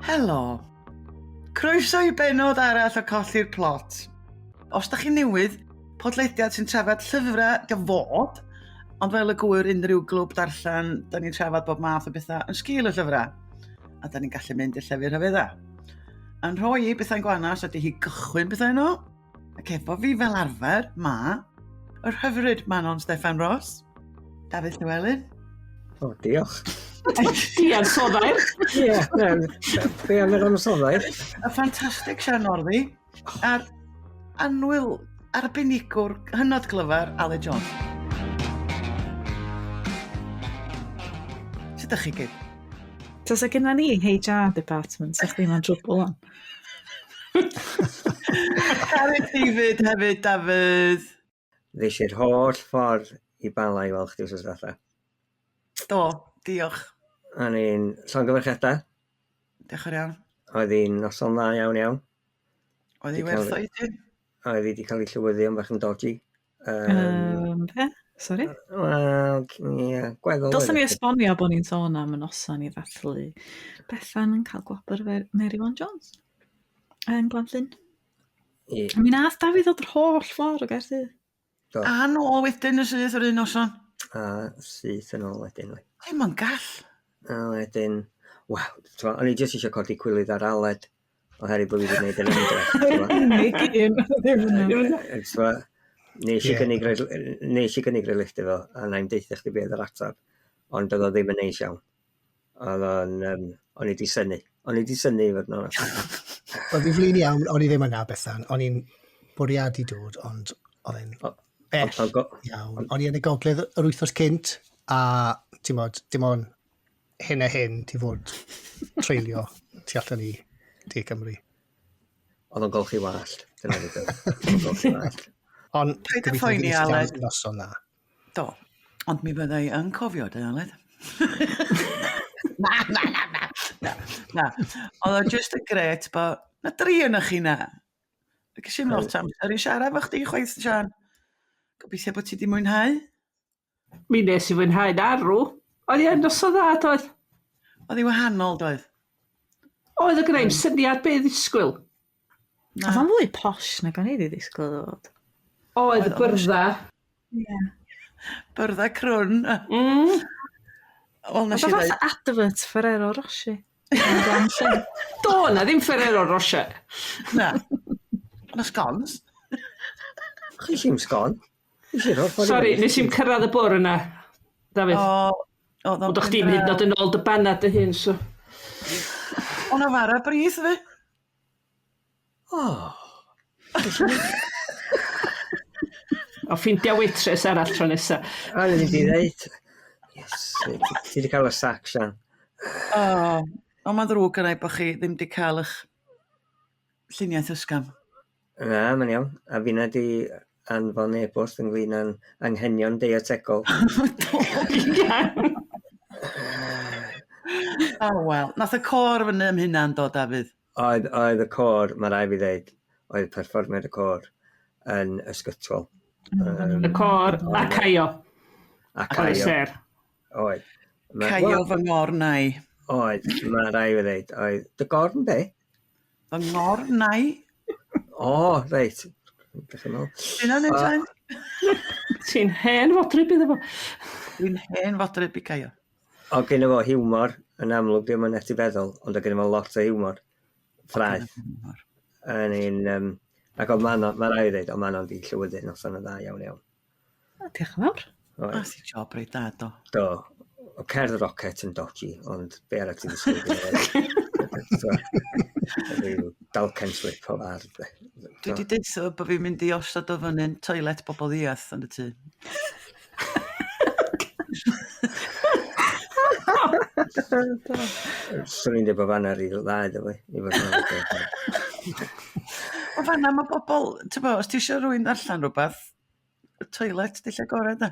Helo. Croeso i bennod arall o Colli'r Plot. Os da chi'n newydd, podlediad sy'n trafod llyfrau dio fod, ond fel y gwyr unrhyw glwb darllen, da ni'n trafod bob math o bethau yn sgil y llyfrau, a da ni'n gallu mynd i'r llefydd rhyfedda. A'n rhoi i bethau'n gwanas ydy hi gychwyn bethau yno, ac efo fi fel arfer, ma, yr hyfryd Manon Steffan Ross, Dafydd Llywelyn. O, diolch. Di ansoddair. Ie, be am yr ansoddair? Y ffantastig Sian Northy, a'r annwyl arbenigwr hynod glyfar Aled Jones. Sut ydych chi gyd? Tasa gynna ni HR department, sa chdi mewn trwbl wan. Carys David hefyd, Dafydd. Ddes i'r holl ffordd i Bala i weld chdi wsos ddiwetha. Do, diolch. O'n i'n llongyfarchiadau. Diolch yn iawn. Oedd hi'n noson dda iawn iawn. Oedd hi werth o i ti? Oedd hi wedi cael ei llywyddu am bach yn dodgy. Be? Sori? Wel, ie, gweddol. Dylsen ni esbonio bod ni'n sôn am y noson i ddathlu Bethan yn cael gwobr Mary Vaughan Jones yn Glanllyn. Ie. A mi nath Dafydd ddod yr holl ffordd o Gaerdydd. Do. A nôl wedyn y syth yr un noson. A syth yn ôl wedyn. Ddim yn gall. A wedyn, wel, t'mo', o'n i jyst eisiau codi cwilydd ar Aled, oherwydd bod fi wedi gwneud yr ymdrech. Yr unig un ddim yna. T'mo', nes i gynnig rhoi nes i gynnig rhoi lift iddo, a na i'm deutha chdi be oedd yr ateb, ond oedd o ddim yn neis iawn. Oedd o'n, um, o'n i 'di synnu. O'n i 'di synnu i fod yn onest. Wel, fi'n flin iawn, o'n i ddim yna, Bethan. O'n i'n bwriadu dod, ond oedd e'n bell iawn. O'n i yn y gogledd yr wythnos cynt, a ti'n mod, dim ond hyn a hyn ti fod treulio tu allan i De Cymru. Oedd o'n golchi wallt. Dyna fi Oedd o'n golchi wallt. Ond Paid â phoeni, Aled. Noson dda. Do, ond mi fydda i yn cofio dy Aled. Na, na, na, na, na, na. Oedd o just yn gret bod na dri yna chi na. Ges i'm lot o amser i siarad efo chdi chwaith, Sian. Gobeithio bod ti 'di mwynhau. Mi nes i fwynhau'n arw. Oedd hi yn noson dda, doedd? Oedd hi wahanol, doedd? Oedd o gynna i'm syniad be' i ddisgwyl. Na. Oedd o'n fwy posh nag o'n i 'di ddisgwyl iddo fod. Oedd y byrdda. Ie. Byrdda crwn. Wel nes Oedd i o ddeud... fatha advert Ferrero Rocher. Do 'na ddim Ferrero Rocher. Na. O'na scones. Ches i'm sgon. Nes i'r holl ffordd i Sori, fyny. nes i'm cyrraedd y bwr yna, Dafydd. O, oedd o'n Ond o'ch chdi'm hyd yn oed yn ôl dy banad dy hun, so. O'na fara brith fi. O. O ffeindia waitress arall tro nesa. A o'n i'n mynd i ddeud. Yes, ti wedi cael y sac, Sian. O, ond mae'n ddrwg gynna i bod chi ddim wedi cael eich lluniaeth ysgafn. Na, mae'n iawn. A finna 'di anfon e-bost ynglyn â'n anghenion deietegol. O wel, nath y côr fyny am hynna yn do, Dafydd? Oedd, oedd y côr, mae rai fi ddeud, oedd perfformiad y côr yn ysgytwol. Y côr a Caio. A Oedd y Caio. sêr. Oedd. Caio fy ngorn i. Oedd, mae rai fi ddeud, oedd. Dy gorn be? Fy ngorn i. O, reit. Dych chi'n meddwl? Hynna'n neud sen? Ti'n hen fodryb iddo fo. Dwi'n hen fodryb i Caio. O, gynno fo hiwmor, yn amlwg ddim yn etifeddol, ond o gynno fo lot o hiwmor. Ffraeth. Yn un, um, ac oedd Manon, mae rai ddeud, ond Manon di llywyddu noson yn dda iawn iawn. O, diolch yn fawr. Oedd. Nath i job reit dda, do. Do. O cerdd rocket yn dodgy, ond be arall ti'n ddisgwyl gynno fo? Ryw dalcen slip o fardd. de. Dwi wedi deutha fo bod fi'n mynd i osod o fyny'n toilet bobl ddiath yn y tŷ. Swn i'n dweud bod fanna rhy dda iddo fi. i fod yn onest. O fanna mae bobl, ti'n bo, os ti eisiau rhywun ddarllen rhywbeth, y toilet di lle gorau da.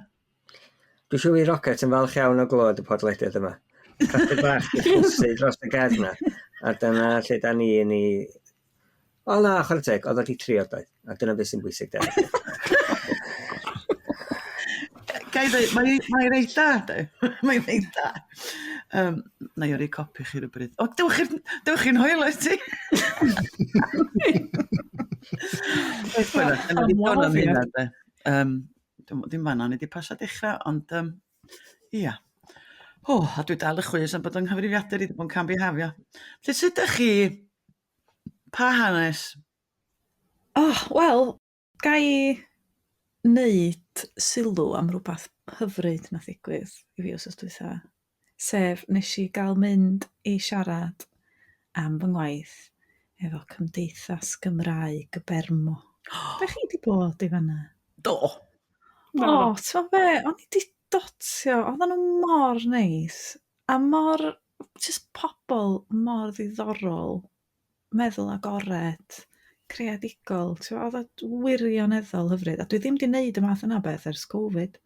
Dwi'n siŵr i Rocket yn falch iawn o glywed y podlediad yma. Craffu bach di chwysu dros y gefn na. A dyna lle da ni yn ei... O na, chwarae teg, oedd o di trio doedd. A dyna beth sy'n bwysig de. Ga i ddweud, mae, mae reit da, de. Mae'n reit da. Na i yrru copi chi rywbryd. O, dewch i'n hoelio ti! Beth bynnag, dyna ni sôn am hynna de. Dim fan'na o'n i 'di pasio dechrau, ond ia. O, a dwi dal y chwys am bod yng nghyfrifiadur i 'di bod yn camfihafio. Felly sut ydych chi? Pa hanes? Oh, wel, ga i wneud sylw am rhywbeth hyfryd nath ddigwydd i fi wsos dwytha. Sef, nes i gael mynd i siarad am fy ngwaith efo Cymdeithas Gymraeg y Bermo. Da chi 'di bod i fanna? Do. O, ti'n be, o'n i 'di dotio, oedden nhw mor neis, a mor, just pobl mor ddiddorol, meddwl agored, creadigol, ti'n oedd o wirioneddol hyfryd, a dwi ddim 'di wneud y math yna o beth ers Covid.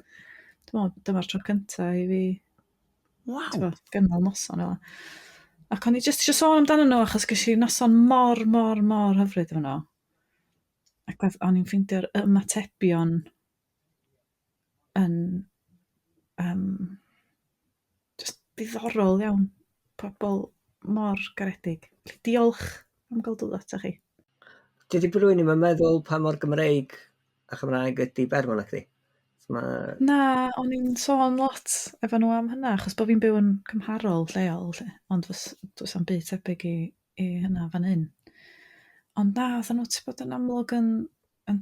Dwi'n meddwl dyma'r tro cynta i fi Waw. Gynnal noson fel 'a. Ac o'n i jyst isio sôn amdanyn nhw achos ges i noson mor, mor, mor hyfryd efo nhw. Ac o'n i'n ffeindio'r ymatebion yn just diddorol iawn. Pobl mor garedig. Felly diolch am gael dod atoch chi. Dydy rhywun ddim yn meddwl pa mor Gymreig a Chymraeg ydy Bermo nacdi? Na, o'n i'n sôn lot efo nhw am hynna, achos bod fi'n byw yn cymharol lleol, lle, ond does am byd tebyg i hynna fan hyn. Ond na, oedden nhw ti'n bod yn amlwg yn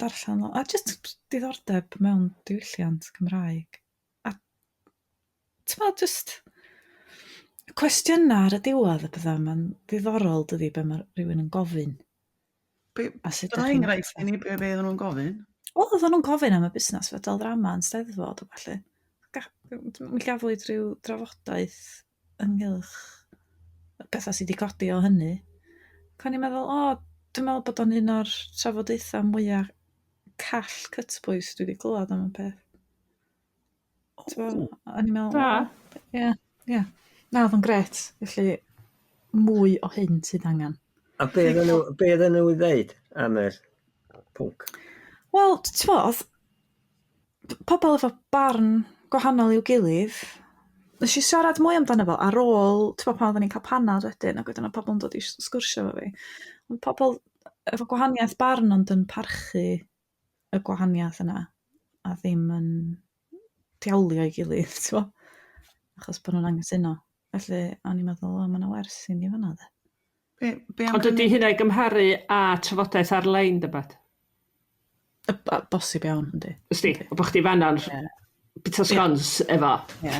darllen, a just diddordeb mewn diwylliant Cymraeg. A ti'n bod, just cwestiynau ar y diwedd y pethau, mae'n ddiddorol dydi be mae rhywun yn gofyn. A sut dych chi'n enghraifft i ni be oedden nhw'n gofyn? Wel, oedden nhw'n gofyn am y busnes fedal ddrama yn Steddfod a ballu. Mi gafwyd rhyw drafodaeth ynghylch pethau sydd wedi codi o hynny. Ac o'n i'n meddwl, o, dwi'n meddwl bod o'n un o'r trafodaethau mwyaf call cytbwys dwi wedi clywed am y peth. O'n i'n meddwl, ie, ie. Na, oedd o'n grêt. Felly, mwy o hyn sydd angen. A be oedden nhw i ddeud am yr pwnc? Wel, ti'n bod, pobl efo barn gwahanol i'w gilydd. Nes i siarad mwy amdano fo ar ôl, ti'n bod, pan oedden ni'n cael panad wedyn, ac wedyn oedd pobl yn dod i sgwrsio efo fi. Ond pobl efo gwahaniaeth barn ond yn parchu y gwahaniaeth yna, a ddim yn diawlio ei gilydd, ti'n bod? Achos bod nhw'n anghytuno. Felly, o'n i'n meddwl, o, mae yna wers i ni fan'na, de. Ond ydy hynna i gymharu â trafodaeth ar-lein, dybad? Bosib iawn, yndi. Ysdi, o bod chdi fanna'n bita sgons efo. Ie.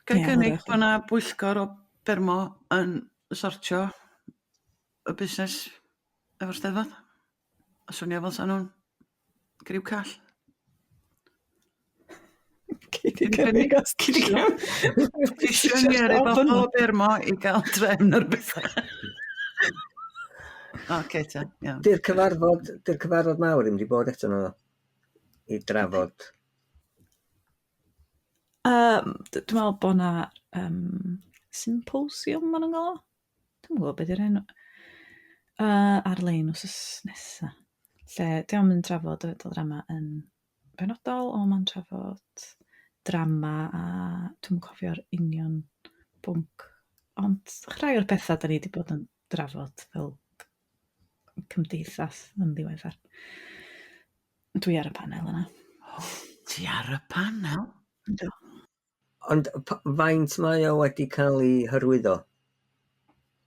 Ga i gynnig bod yna bwyllgor o Bermo yn sortio y busnes efo'r Steddfod? A swnio fel 'sa nhw'n griw call. Gei di cynnig os ti isio. Dwi isio ni yrru bobl o Bermo i gael trefn ar bethau. Oce ta, iawn. Di'r cyfarfod mawr ddim wedi bod eto naddo? I drafod. Dwi'n meddwl bod 'na symposiwm maen nhw'n galw o? Dwi'm yn gwybod be 'di'r enw. Ar-lein wythnos nesa. Lle dio'm yn trafod y ddrama yn benodol, ond mae'n trafod drama a dwi'm yn cofio'r union bwnc. Ond rhai o'r pethau da ni wedi bod yn drafod fel cymdeithas yn ddiweddar. Dwi ar y panel yna. Ti ar y panel? Yndw. Ond faint mae o wedi cael ei hyrwyddo?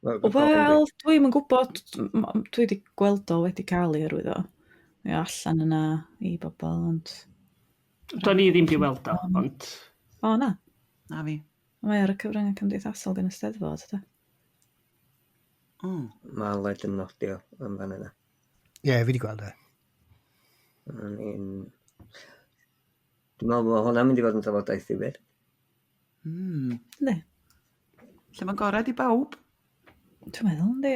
Wel, dwi'm yn gwybod. Dwi wedi gweld o wedi cael ei hyrwyddo. Mae o allan yna i bobl, ond... Do'n i ddim wedi weld o, ond... O, na. Na fi. Mae ar y cyfryngau cymdeithasol gan y Steddfod, da. Mae Aled yn nodio yn fan yna. Ie, fi wedi gweld e. Dwi'n meddwl bod hwnna'n mynd i fod yn trafodaeth ddifyr. Yndi. Lle mae'n gorau i bawb? Dwi'n meddwl, yndi.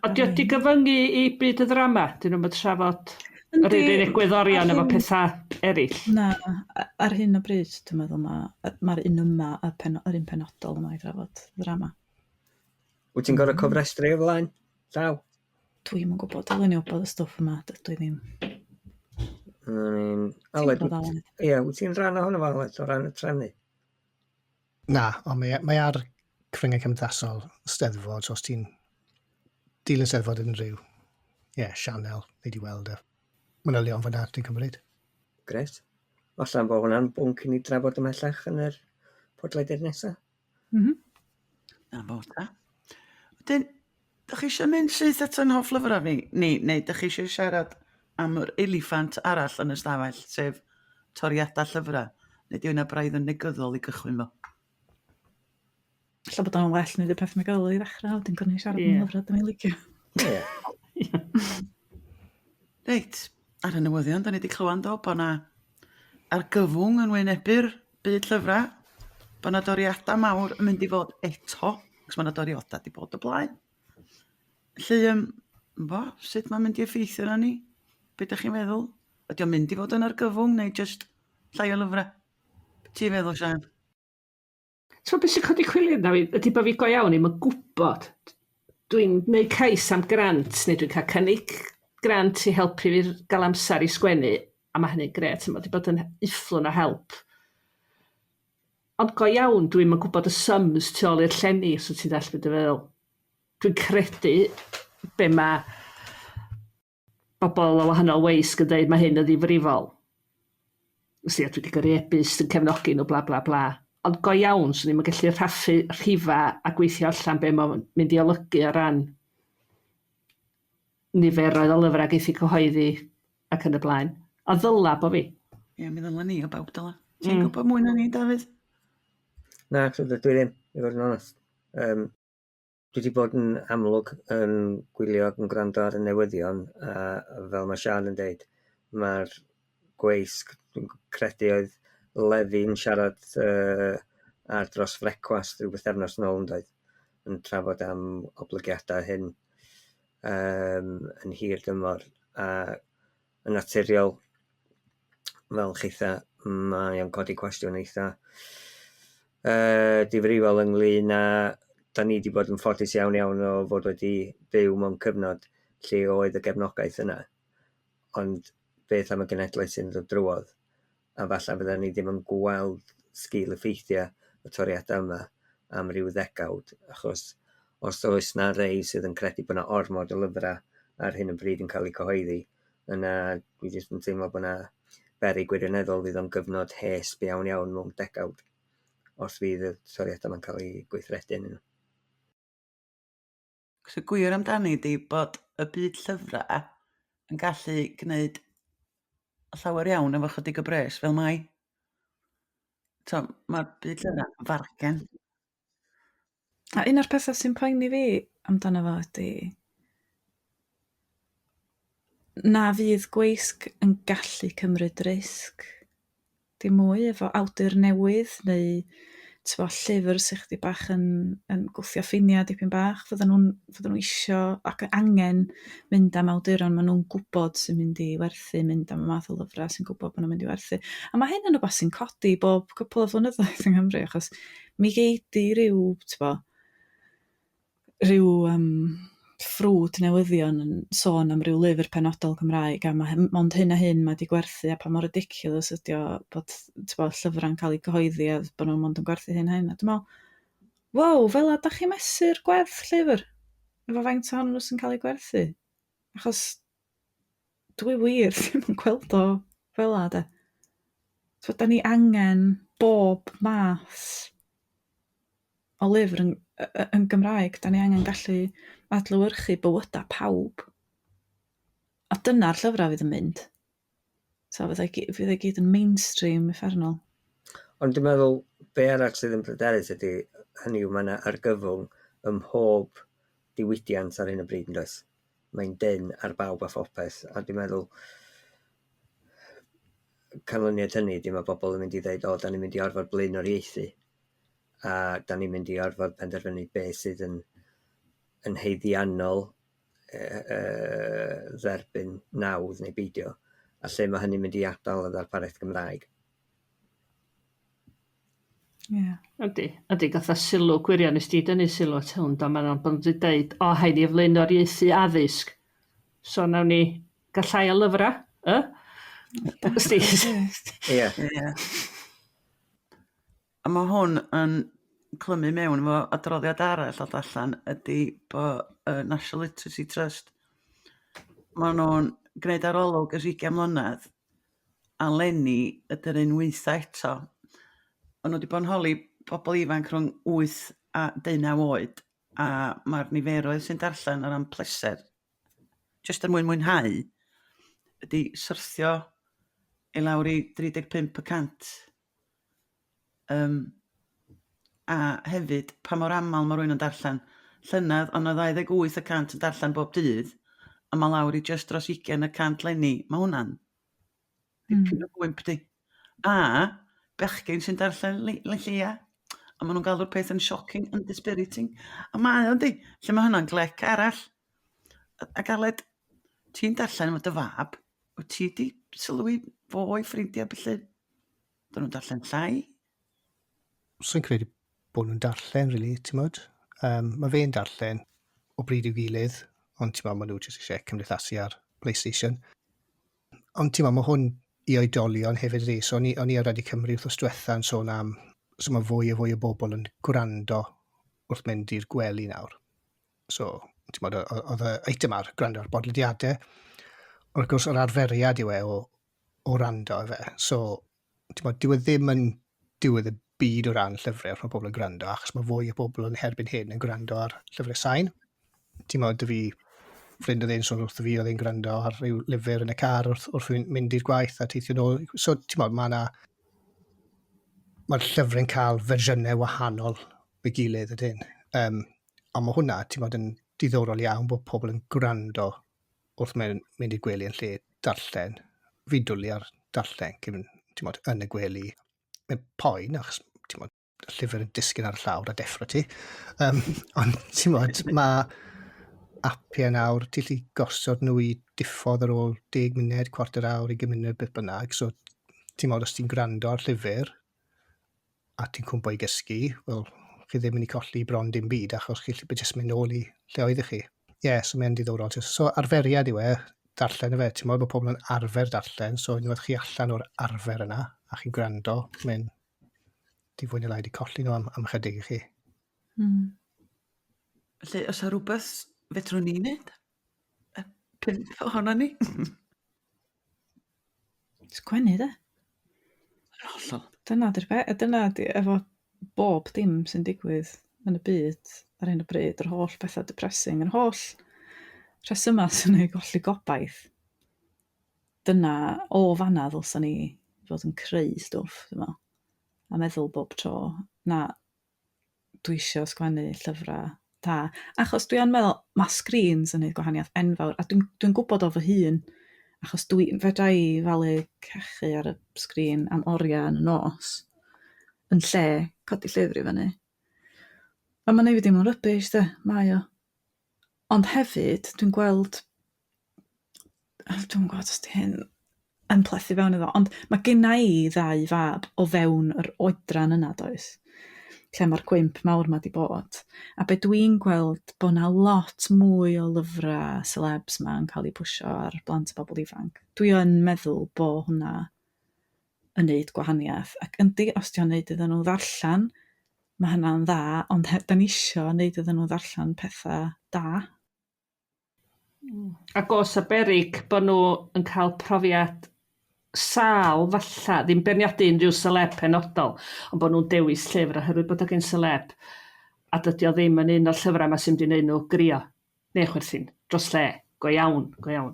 Ond di o 'di gyfyngu i byd y ddrama? Dyn nhw'n trafod yr un egwyddorion efo pethau eraill? Na, ar hyn o bryd, dwi'n meddwl mae'r un yma, yr un penodol yma i drafod ddrama. Wyt ti'n gorfod cofrestru o flaen llaw? Dwi'm yn gwybod, dylen i wybod y stwff yma, dydw i ddim. Aled, ie, wyt ti'n rhan ohono fo, Aled, o ran y trefnu? Na, ond mae, mae ar cyfryngau cymdeithasol Steddfod, so os ti'n dilyn Steddfod unrhyw, ie, yeah, sianel, neu di weld y manylion fyna, dwi'n cymryd. Gret. Falle bod hwnna'n bwnc i ni drafod ymhellach yn yr podlediad nesaf. Na fo ta. Wedyn, dych chi eisiau mynd syth at yn hoff lyfrau fi? Ni, neu dych chi eisiau siarad am yr eliffant arall yn y stafell, sef toriadau llyfrau? Neu di hwnna braidd yn negyddol i gychwyn fo? Ella bod o'n well wneud y peth negyddol i ddechrau, wedyn gwneud siarad am lyfrau dyn ni'n licio. Ie. Reit, ar y newyddion, da ni wedi clywed do, bod na argyfwng yn wynebu'r byd llyfrau, bod na doriadau mawr yn mynd i fod eto, cos mae na doriadau wedi bod o blaen. Felly, bo, sut mae'n mynd i effeithio arnon ni? Be ydych chi'n feddwl? Ydy o'n mynd i fod yn argyfwng neu jyst llai o lyfrau? Be ti'n feddwl, Sian? Ti'n beth sy'n codi chwilydd na fi, ydy bod fi go iawn ddim yn gwybod. Dwi'n gwneud cais am grant, neu dwi'n cael cynnig grant i helpu fi gael amser i sgwennu, a mae hynny'n grêt, mae wedi bod yn ufflon o help. Ond go iawn, dwi'm yn gwybod y sums tu ôl i'r llenni, os wyt ti'n dallt be dwi'n feddwl. Dwi'n credu be mae bobl o wahanol weisg yn deud mae hyn yn ddifrifol. Wsti, a dwi 'di gyrru e-byst yn cefnogi nhw bla bla bla. Ond go iawn, 'swn i'm yn gallu rhaffu rhifa a gweithio allan be mae'n mynd i olygu o ran niferoedd o lyfrau geith eu cyhoeddi ac yn y blaen. A ddyla bo fi. Ie, mi ddyla ni o bawb dyla. Ti'n gwybod mwy na ni, Dafydd? Na, dwi ddim, i fod yn onest. Dwi 'di bod yn amlwg yn gwylio ac yn gwrando ar y newyddion, a fel mae Siân yn deud, mae'r gweisg, dwi'n credu oedd Lefi'n siarad ar dros frecwast rhyw bythefnos nôl yn doedd, yn trafod am oblygiadau hyn yn hir dymor, a yn naturiol, fel chitha, mae o'n codi cwestiwn eitha difrifol ynglyn â, da ni wedi bod yn ffodus iawn iawn o fod wedi byw mewn cyfnod lle oedd y gefnogaeth yna, ond beth am y genhedlaeth sy'n dod drwodd, a falle fydda ni ddim yn gweld sgil effeithiau y toriadau yma am ryw ddegawd, achos os oes na rei sydd yn credu bod yna ormod o lyfrau ar hyn o bryd yn cael eu cyhoeddi, yna dwi jyst yn teimlo bod yna beryg gwirioneddol fydd o'n gyfnod hesb iawn iawn mewn degawd, os fydd y toriadau yma'n cael eu gweithredu yn nhw. Cos y gwir amdani ydi bod y byd llyfrau yn gallu gwneud llawer iawn efo chydig o bres fel mai. So, mae'r byd llyfrau yn fargen. A un o'r pethau sy'n poeni fi amdano fo ydy na fydd gweisg yn gallu cymryd risg dim mwy efo awdur newydd neu t'bo' llyfr sy chydig bach yn yn gwthio ffinia dipyn bach. Fyddan nhw'n fyddan nhw isio ac angen mynd am awduron maen nhw'n gwybod sy'n mynd i werthu, mynd am y math o lyfrau sy'n gwybod bod nhw'n mynd i werthu. A mae hyn yn rywbeth sy'n codi bob cwpl o flynyddoedd yng Nghymru achos mi gei di ryw t'bo' ryw ffrwd newyddion yn sôn am ryw lyfr penodol Cymraeg a ma' mond hyn a hyn mae 'di gwerthu a pa mor ridiculous ydi o bod t'bo' llyfrau'n cael eu cyhoeddi a bod nhw mond yn gwerthu hyn a hyn a dwi'n meddwl wow, fela dach chi'n mesur gwerth llyfr? Efo faint ohonyn nhw sy'n cael eu gwerthu? Achos dwi wir ddim yn gweld o fela de. So da ni angen bob math o lyfr yn Gymraeg. Da ni angen gallu adlewyrchu bywydau pawb. A dyna'r llyfrau fydd yn mynd. So fydd e gyd yn mainstream uffernol. Ond dwi'n meddwl be arall sydd yn bryderus ydy, hynny yw mae yna argyfwng ym mhob diwydiant ar hyn o bryd yn does? Mae'n dynn ar bawb a phopeth, a dwi'n meddwl canlyniad hynny ydy mae bobl yn mynd i ddeud, o, da ni'n mynd i orfod blaenoriaethu, a da ni'n mynd i orfod penderfynu beth sydd yn haeddiannol dderbyn nawdd neu beidio, a lle mae hynny'n mynd i adael y ddarpariaeth Gymraeg. Ie. Ydy, ydy, gatha sylw gwirion, nes di dynnu sylw at hwn, do, maen nhw'n bod yn dweud, o, haid ni flaenoriaethu addysg. So nawn ni gael llai o lyfrau, y? Sti? Ie. Ie. A mae hwn yn clymu mewn efo adroddiad arall dod allan ydy bod National Literacy Trust, maen nhw'n gwneud arolwg ers 20 mlynedd, a leni ydy'r un weitha eto. O'n nhw wedi bod yn holi pobl ifanc rhwng 8 a 19 oed, a mae'r niferoedd sy'n darllen o ran pleser, jyst er mwyn mwynhau, ydy syrthio i lawr i 35%. A hefyd, pa mor aml mae rhywun yn darllen. Llynedd, oedd 'na 28% yn darllen bob dydd, a mae lawr i jyst dros 20% leni. Mae hwnna'n dipyn o gwymp, di. A bechgyn sy'n darllen lleia, a maen nhw'n galw'r peth yn shocking and dispiriting. A mae o'n di, lle mae hwnna'n glec arall. Ac Aled, ti'n darllen efo dy fab, wyt ti 'di sylwi fo o'i ffrindiau felly? Dyn nhw'n darllen llai? Swn i'n credu bod nhw'n darllen, really, ti'n modd. Mae fe'n darllen o bryd i'w gilydd, ond ti'n modd, maen nhw jyst eisiau cymdeithasu ar PlayStation. Ond ti'n modd, mae hwn i oedolion hefyd ydy. So o'n i ar Radio Cymru wythnos diwetha yn sôn am, so mae fwy a fwy o bobl yn gwrando wrth mynd i'r gwely nawr. So, ti'n modd, oedd y eitem ar gwrando ar bodlediadau. Ond wrth gwrs, yr arferiad yw e o rando efe. So, ti'n bod, dyw e ddim yn diwedd y byd o ran llyfrau wrth mae pobl yn gwrando, achos mae fwy o bobl yn herbyn hyn yn gwrando ar llyfrau sain. Ti'n bod, dy fi, ffrind oedd e'n sôn wrtho fi, oedd e'n gwrando ar ryw lyfr yn y car wrth mynd i'r gwaith a teithio nôl. So, ti'n bod, mae yna... Mae'r llyfrau'n cael fersiynau wahanol o'i gilydd ydyn. Ond mae hwnna, ti'n bod, yn diddorol iawn bod pobl yn gwrando wrth mynd i'r gwely yn lle darllen. Fi'n dwlu ar darllen, cyn, ti'n bod, yn y gwely. Mae'n poen, achos, ti'n bod, y llyfr yn disgyn ar y llawr a deffro ti. Ond, ti'n bod, mae apiau nawr, ti'n gallu gosod nhw i diffodd ar ôl 10 munud, cwarter awr, 20 munud, beth bynnag. So, ti'n bod, os ti'n gwrando ar llyfr a ti'n cwmpo i gysgu, wel, chi ddim yn mynd i colli bron dim byd, achos chi'n gallu jyst mynd nôl i lle oeddech chi. Ie, yeah, so mae'n diddorol. So arferiad yw e, darllen efe. Ti'n meddwl bod pobl yn arfer darllen, so unwaith chi allan o'r arfer yna, a chi'n gwrando, mae'n di fwy neu lai di colli nhw am chydig i chi. Felly, oes 'na rhywbeth fedrwn ni wneud? Y pump ohonon ni? Sgwennu de. Yn hollol. Dyna 'di'r peth, a dyna 'di efo bob dim sy'n digwydd yn y byd ar hyn o bryd, yr holl bethau depressing, yr holl rhesymau sy'n ei golli gobaith. Dyna o fanna ddylsan ni fod yn creu stwff, dwi'n meddwl. A meddwl bob tro, na, dwi isio sgwennu llyfrau da. Achos dwi yn meddwl, mae screens yn neud gwahaniaeth enfawr, a dwi'n gwybod o fy hun, achos dwi, fedra i falu cachu ar y sgrin am oriau yn y nos, yn lle codi llyfr i fyny. A mae'n neud fi deimlo'n rubbish de, mae o. Ond hefyd, dwi'n gweld, dwi'm yn gwybod os 'di hyn yn plethu fewn iddo, ond mae genna i ddau fab o fewn yr oedran yna, does? Lle mae'r cwymp mawr 'ma 'di bod. A be dwi'n gweld bod 'na lot mwy o lyfrau celebs 'ma yn cael eu pwsio ar blant a bobl ifanc. Dwi yn meddwl bo' hwnna yn neud gwahaniaeth. Ac yndi, os 'di o'n neud iddyn nhw ddarllen, mae hynna'n dda, ond da ni isio neud iddyn nhw ddarllen pethau da. Ac oes 'na beryg bod nhw yn cael profiad sâl falla, ddim beirniadu unrhyw celeb penodol, ond bod nhw'n dewis llyfr oherwydd bod o gen celeb, a dydy o ddim yn un o'r llyfrau 'ma sy'n mynd i wneud nhw grio neu chwerthin dros lle, go iawn, go iawn.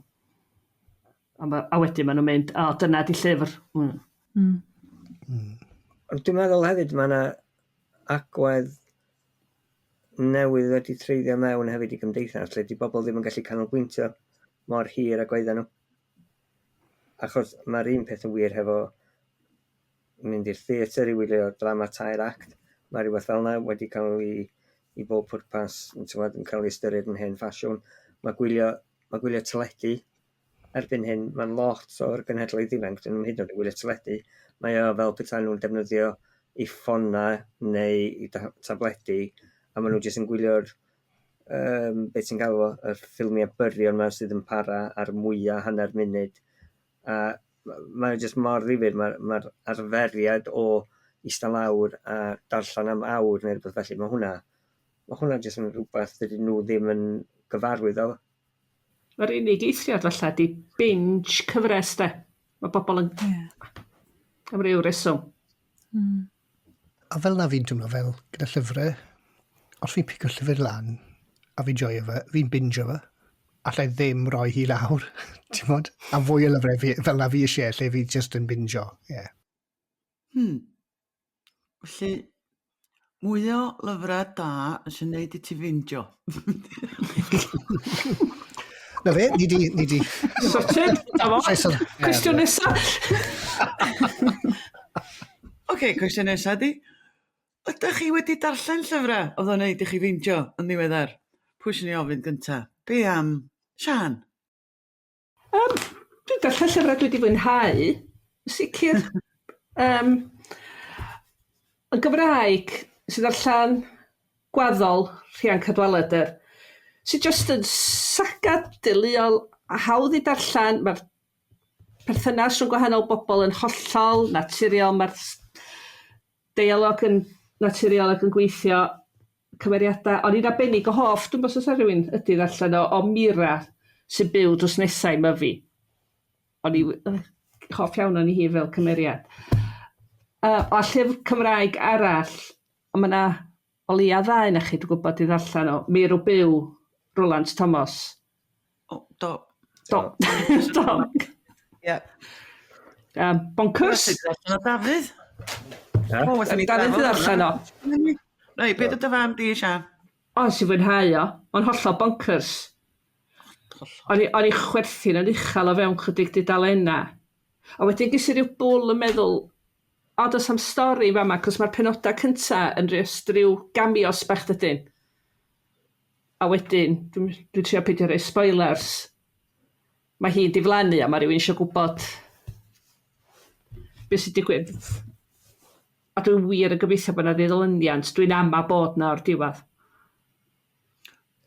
A wedyn maen nhw'n mynd, o, dyna 'di llyfr. Ond dwi'n meddwl hefyd mae yna agwedd newydd wedi treiddio mewn hefyd i gymdeithas lle 'di bobl ddim yn gallu canolbwyntio mor hir ag oedden nhw. Achos mae'r un peth yn wir hefo mynd i'r theatr i wylio drama tair act. Mae rhywbeth fel yna wedi cael ei, i bob pwrpas, ti'n yn cael ei ystyried yn hen ffasiwn. Mae gwylio teledu erbyn hyn, mae'n lot o'r genhedlaeth ifanc, dyn nhw'n hyd yn oed yn gwylio teledu. Mae o fel petai nhw'n defnyddio eu ffonau neu eu tabledi, a maen nhw jyst yn gwylio'r, beth ti'n galw fo, y ffilmiau byrion 'ma sydd yn para ar mwya hanner munud. A mae o jyst mor ddifyr, mae'r arferiad o ista lawr a darllen am awr neu rhywbeth felly, mae hwnna, mae hwnna jyst yn rhywbeth dydyn nhw ddim yn gyfarwydd o. Mae'r unig eithriad falle 'di binge cyfres de. Mae bobl yn... Yeah. Am ryw reswm. A fel na fi'n teimlo fel gyda llyfrau, os fi'n pigo llyfr lan a fi'n joio fe, fi'n bingio fe, allai ddim roi hi lawr, ti'n mod? A fwy o lyfrau fi, fel na fi eisiau, lle fi just yn bingio, ie. Yeah. Felly, mwy o lyfrau da sy'n neud i ti fingio. Na fe, ni di, ni di. Sorted, da fo. Cwestiwn nesa. Oce, cwestiwn nesa di. Ydych chi wedi darllen llyfrau oedd o'n neud i chi feindio yn ddiweddar? Pwy sy'n ei ofyn gynta? Be am Siân? Dwi'n darllen llyfrau dwi wedi fwynhau, yn sicr. Yn Gymraeg, nes i ddarllen Gwaddol, Rhian Cadwaladr, sydd jyst yn saga deuluol a hawdd i darllen. Mae'r perthynas rhwng gwahanol bobl yn hollol naturiol, mae'r deialog yn naturiol ac yn gweithio, cymeriadau. O'n i'n arbennig o hoff, dwi'm bo' os oes 'na rywun ydi ddarllen o, o Mira sy'n byw drws nesa i Myfi. O'n i hoff iawn o'n i hi fel cymeriad. A llyfr Cymraeg arall, ond mae 'na o leia ddau na chi dwi'n gwybod i ddarllen o, Meirw Byw, Rolant Tomos. O, do. Do. Do. Ie. Bonkers. Darllen o Dafydd. O, wnaethon ni Dafydd drafod i ddarllen o. Reit, be' 'di dy farn di, Sian? O, nes i fwynhau o. Mae'n hollol bonkers. O'n i, o'n i chwerthin yn uchel o fewn chydig dudalennau. A wedyn ges i ryw bwl yn meddwl, o, does am stori fama, cos mae'r penodau cynta yn jyst ryw gameos bach dydyn. A wedyn, dwi'n dwi trio peidio rhoi spoilers, mae hi'n diflannu a mae rhywun eisiau gwybod beth sy'n digwydd. A dwi'n wir yn gobeithio bod 'na ddilyniant, dwi'n ama bod 'na o'r diwedd.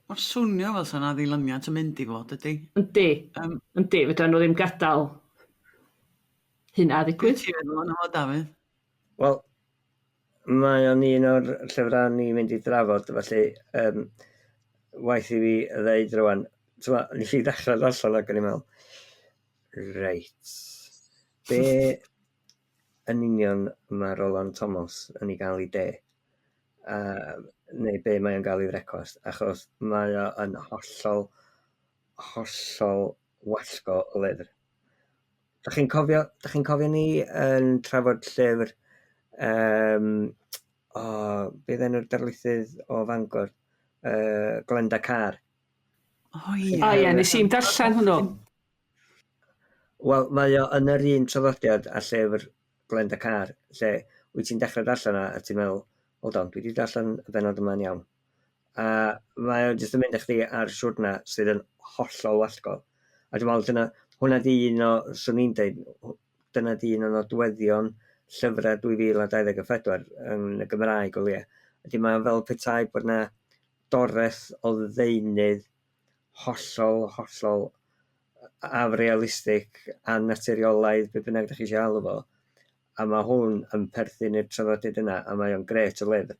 Mae'n swnio fel 'sa 'na ddilyniant yn mynd i fod, ydy? Yndi. Yndi, fedran nhw ddim gadael hynna ddigwydd. Be ti'n feddwl ohono fo, Dafydd? Wel, mae o'n un o'r llyfrau ni'n mynd i drafod, felly waeth i fi ddeud rwan. T'mo', nes i ddechrau darllen ac o'n i'n meddwl, reit, be yn union mae Roland Thomas yn ei gael i de? Neu be mae o'n gael i frecwast, achos mae o yn hollol, hollol wallgo o lyfr. Da chi'n cofio, da chi'n cofio ni yn trafod llyfr, o, beth enw'r darlithydd o Fangor? Glenda Carr. O ie. O ie, nes i'm darllen hwnnw. Wel, mae o yn yr un traddodiad a llyfr Glenda Carr, lle wyt ti'n dechrau darllen o a ti'n meddwl, hold on, dwi wedi darllen y bennod yma'n iawn. A mae o jyst yn mynd â chdi ar siwrna sydd yn hollol wallgo. A dwi'n meddwl dyna, hwnna di un o, swn i'n deud, dyna di un o nodweddion llyfrau 2024 yn y Gymraeg o leia. Ydy mae o fel petai bod 'na doreth o ddeunydd hollol, hollol afrealistig, annaturiolaidd, be bynnag ydych chi eisiau alw fo. A mae hwn yn perthyn i'r traddodiad yna, a mae o'n grêt o lyfr,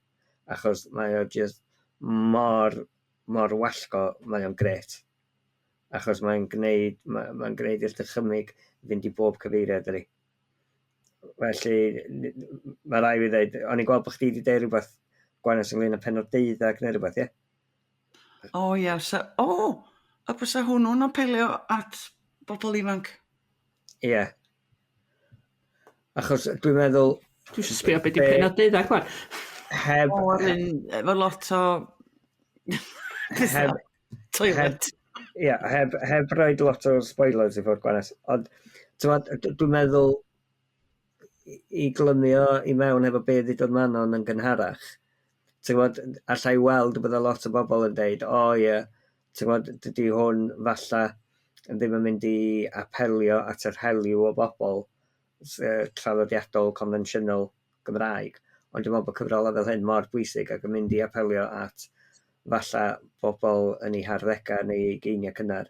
achos mae o jyst mor, mor wallgo, mae o'n grêt. Achos mae'n gwneud, mae'n gwneud i'r dychymyg fynd i bob cyfeiriad ydy. Felly, mae rai fi ddeud, o'n i'n gweld bod chdi wedi deud rhywbeth gwanas ynglyn â pennod 12 neu rhywbeth, ie? O ia, sa, o, a bysa hwnnw'n apelio at bobl ifanc? Ie. Yeah. Achos dwi'n meddwl... Dwi eisiau sbio beth di pennod 12 wan. Heb... O, yr un, efo lot o... Heb... Toilet. Ie, yeah, heb, heb roed lot o spoilers i ffwrdd gwanas. Ond, dwi'n meddwl i glymio i mewn efo be ddudodd Manon yn gynharach, ti'n gwbod, alla i weld bydde lot o bobl yn deud, o ie, ti'n gwbod, dydy hwn falla ddim yn mynd i apelio at yr helyw o bobl traddodiadol, confensiynol Gymraeg. Ond dwi'n meddwl bod cyfrolau fel hyn mor bwysig ac yn mynd i apelio at falla bobl yn eu harddegau neu eu ugeiniau cynnar.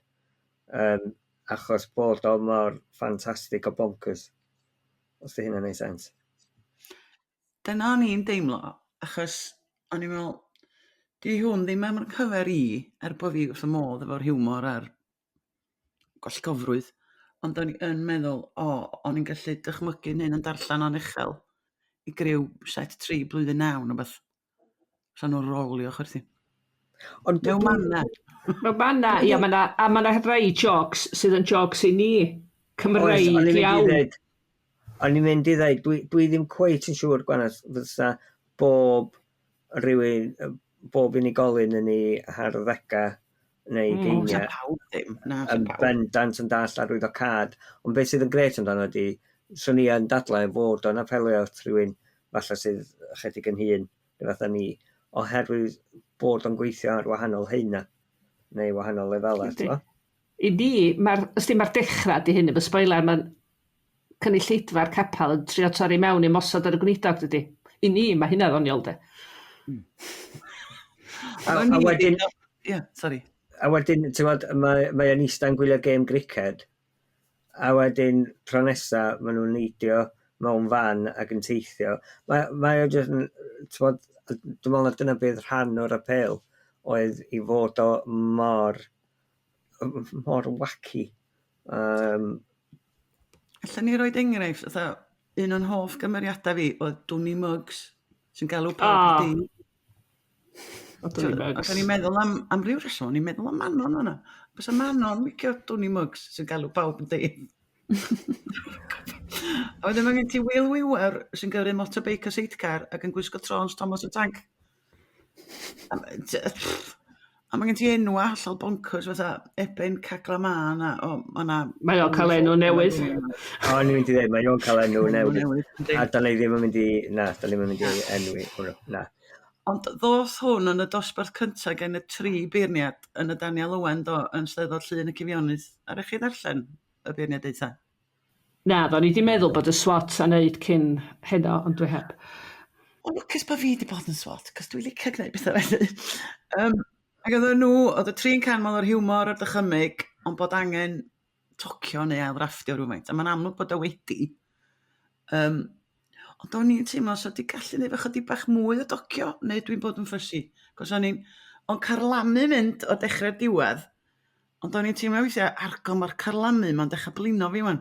Achos bod o mor ffantastig o bonkers. Os 'di hynna'n neud sense. Dyna o'n i'n deimlo, achos o'n i'n meddwl, 'di hwn ddim am cyfer i, er bod fi wrth y modd efo'r hiwmor a'r gwallgofrwydd, ond o'n i yn meddwl, o, o'n i'n gallu dychmygu'n hyn yn darllen o'n uchel i griw set 3 blwyddyn 9 neu beth. Sa nhw'n rolio chwerthin. Ond Mewn manna. Mewn manna, ia, ma' 'na, a ma' 'na rhai jocs sydd yn jocs i ni, Oes, o'n Cymreig i'n mynd i iawn. ddeud, o'n i'n mynd i ddeud, dwi ddim cweit yn siŵr, Gwanas, fysa bob rhywun, bob unigolyn yn ei harddegau neu ugeiniau Sa pawb ddim, na, sa yn pawb. bendant yn dallt arwyddocâd. Ond beth sydd yn grêt amdano ydi, 'swn i yn dadlau fod o'n apelio at rhywun falle sydd ychydig yn hŷn, neu fatha ni, oherwydd bod o'n gweithio ar wahanol haena, neu wahanol lefelau, Yndi. t'mo'? I ni, mae'r, ysdi, mae'r dechrau di hyn efo spoiler, mae'n cynulleidfa'r capel yn trio torri mewn i mosod ar y gweinidog, dydy. I ni, mae hynna ddoniol, de. A, O'n a i wedyn, Ie, sori. a wedyn, ti'n gwbod, mae o'n ista'n gwylio gêm griced, a wedyn tro nesa maen nhw'n neidio mewn fan ac yn teithio. Mae o jyst yn, ti'n gwbod, dwi'n meddwl na dyna bydd rhan o'r apêl, oedd i fod o mor, mor wacky. Allan ni roid enghraifft, fatha, un o'n hoff gymeriadau fi oedd Dwni Muggs, sy'n galw pawb di. O, Dwni Muggs. Ac o'n i'n meddwl am ryw reswm, o'n i'n meddwl am Manon o'na. Bysa Manon licio Dwni Muggs sy'n galw pawb yn di. A wedyn mae gen ti Will Wiwer sy'n gyrru motorbike a sidecar ac yn gwisgo trons Thomas y Tank. A mae gen ti enwa hollol bonkers fatha Eben Caglaman a o, ma' 'na... Mae o'n cael enw newydd. O, o'n i'n mynd i ddweud, mae o'n cael enw newydd. Newydd, yndi. A da ni ddim yn mynd i, na, da ni ddim yn mynd i enwi hwnnw, na. Ond ddoth hwn yn y dosbarth cyntaf gen y 3 beirniad yn y Daniel Owen do, yn Steddfod Llun y Cyfionydd. Ar chi ddarllen y beirniadaethau? Na, ddo, ni di meddwl bod y SWAT a wneud cyn heno, ond dwi heb. O, lwcus bod fi di bod yn SWAT, cos dwi'n licio gwneud pethau felly. Ac oedden nhw, oedd y tri'n canmol o'r hiwmor a'r dychymyg, ond bod angen tocio neu ail-ddrafftio rhywfaint. A mae'n amlwg bod o wedi. Ond o'n i'n teimlo so di gallu neud chydig bach mwy o docio, neu dwi'n bod yn ffysi. Cos o'n i'n o'n carlamu mynd o dechrau'r diwedd, ond o'n i'n teimlo weithiau, argo mae'r carlamu ma'n dechrau blino fi wan.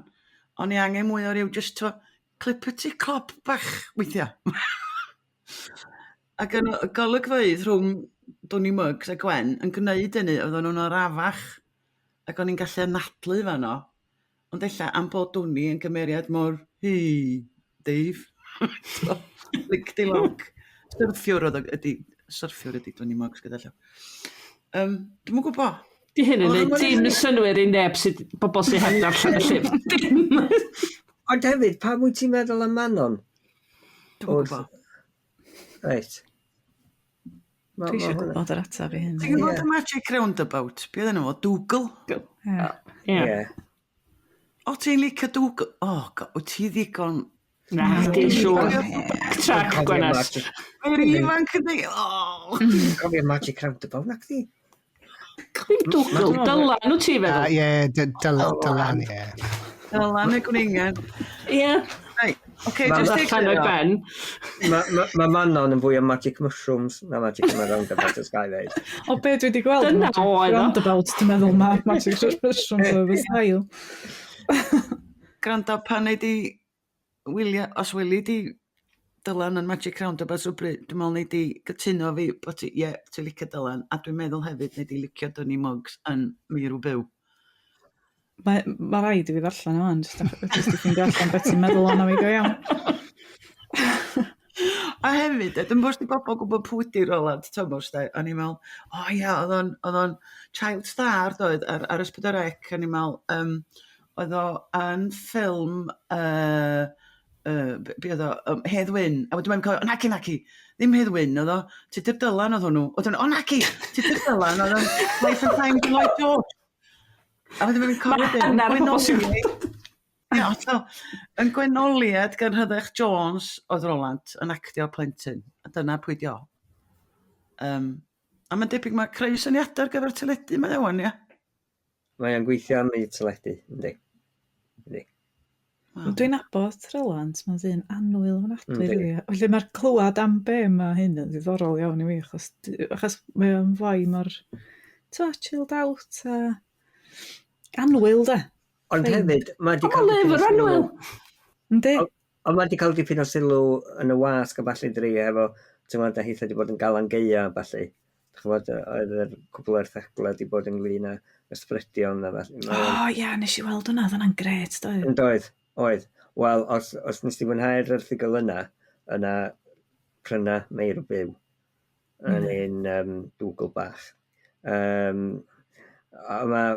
O'n i angen mwy o ryw just to, clippity clop bach weithiau. Ac yn y golygfeydd rhwng Dwni Muggs a Gwen yn gwneud hynny, oedden nhw'n arafach ac o'n i'n gallu anadlu fanno. Ond ella am bod Dwni yn gymeriad mor, hei, Dave. Lickety lock. Syrffiwr oedd o, ydi, syrffiwr ydi Dwni Muggs gyda llaw. Dwi'm yn gwybod. Di hyn yn Oedd neud o'n dim synnwyr i neb sydd, bobl sydd heb darllen y llyfr. Dim. Ond hefyd, pam wyt ti'n meddwl am Manon? Dwi'm yn gwybod. Reit. Dwi eisiau gwybod yr ateb i hyn. Ti'n gwybod y Magic Roundabout? Be oedd enw fo? Dougal? Ie. Ie. O, ti'n licio Dougal? O, wyt ti ddigon... Na, di siŵr. Backtrack, Gwenas. Mae'r ifanc yn dweud, o! Cofio Magic Roundabout, nac di? Ddim Dougal, Dylan wyt ti feddwl? Ie, Dylan, ie. Dylan y gwningen. Ie. Reit, oce, Ma' jyst Allan o'i egluro. ben. Mae Manon yn fwy o Magic Mushrooms na Magic Roundabout, os ga i ddeud. O, be dwi wedi gweld? Dyna Magic oedd o. Roundabout, dwi'n meddwl, mae Magic Mushrooms oedd y style. Gwrando, pan nei di wylio, os wyli di Dylan yn Magic Roundabout rhywbryd, dwi'n meddwl nei di gytuno fi bod ti, ie, ti'n licio Dylan, a dwi'n meddwl hefyd nei di licio Dwni Muggs yn Meirw Byw. Mae ma rhaid i fi ddarllen o wan, jyst i ffeindio allan beth ti'n meddwl ono fi go iawn. A hefyd, dwi'n bod i bobl gwybod pwy 'di Roland Thomas, de, o'n i'n meddwl, o ia, oedd o'n child star doedd ar S4C, o'n i'n meddwl, oedd o yn ffilm, be oedd o, Hedd Wyn, a wedyn mae'n cofio, o naci, naci, ddim Hedd Wyn oedd o, Tudur Dylan oedd hwnnw, oedd o'n, o naci, Tudur Dylan oedd o'n Life and Times of Lloyd George. A wedyn mae'n cofio Ma' wedyn, hannar y bobl sy'n Gwenoliaid. Ie, hollol. Yn Gwenoliaid gan Rhydderch Jones oedd Roland yn actio plentyn, a dyna pwy di o. A mae'n debyg mae creu syniadau ar gyfer teledu mae o wan, ie. Mae o'n gweithio am y teledu, yndi. Yndi. Wow. Dwi'n nabod Roland, mae'n ddyn annwyl ofnadwy, rili. Felly mae'r clywed am be mae hyn yn ddiddorol iawn i fi, achos, achos mae o'n foi mor, t'mo, chilled out a annwyl, de. Ond hefyd, mae 'di Ond cael mae dipyn o lyfr sylw... annwyl. Yndi? Ond mae 'di cael dipyn o sylw yn y wasg a ballu dri efo, ti'n gwbod, a hitha 'di bod yn galan gaea a ballu. Dach ch'mod, oedd yr cwpl o erthyglau 'di bod ynglyn â ysbrydion a ballu. O ia, nes i weld hwnna, oedd hwnna'n grêt, doedd? Yn doedd, oedd. Wel, os, os nes ti fwynhau'r erthygl yna, yna pryna Meirw Byw yn ein Google bach. A ma'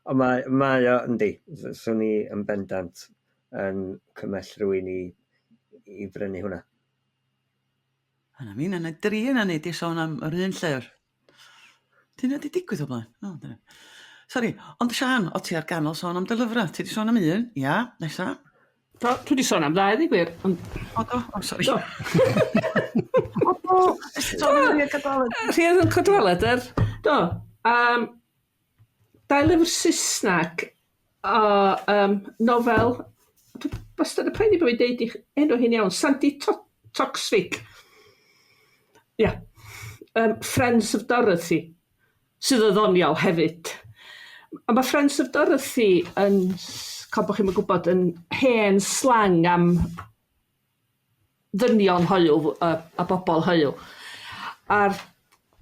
ond mae, mae o, yndi, swn i yn bendant yn cymell rhywun i brynu hwnna. Yna mi, yna dri yna ni di sôn am yr un llyfr. Dyna di digwydd o blaen. O, dyna. Sori, ond Siân, o ti ar ganol sôn am dy lyfrau. Ti di sôn am un, ia, nesa. Do, dwi wedi sôn am ddau, ddi gwir. Ond... O do, o sori. Do. O do, sôn am Rhian Cadwaladr. Rhian Cadwaladr, do. Dau lyfr Saesneg o nofel, dwi wastad yn poeni bod fi'n deud i enw hi'n iawn, Sandi Toksvig. Ia. Friends of Dorothy, sydd yn ddoniol hefyd. A mae Friends of Dorothy yn, cael bod chi'n gwybod, yn hen slang am ddynion hoyw a bobl hoyw. A'r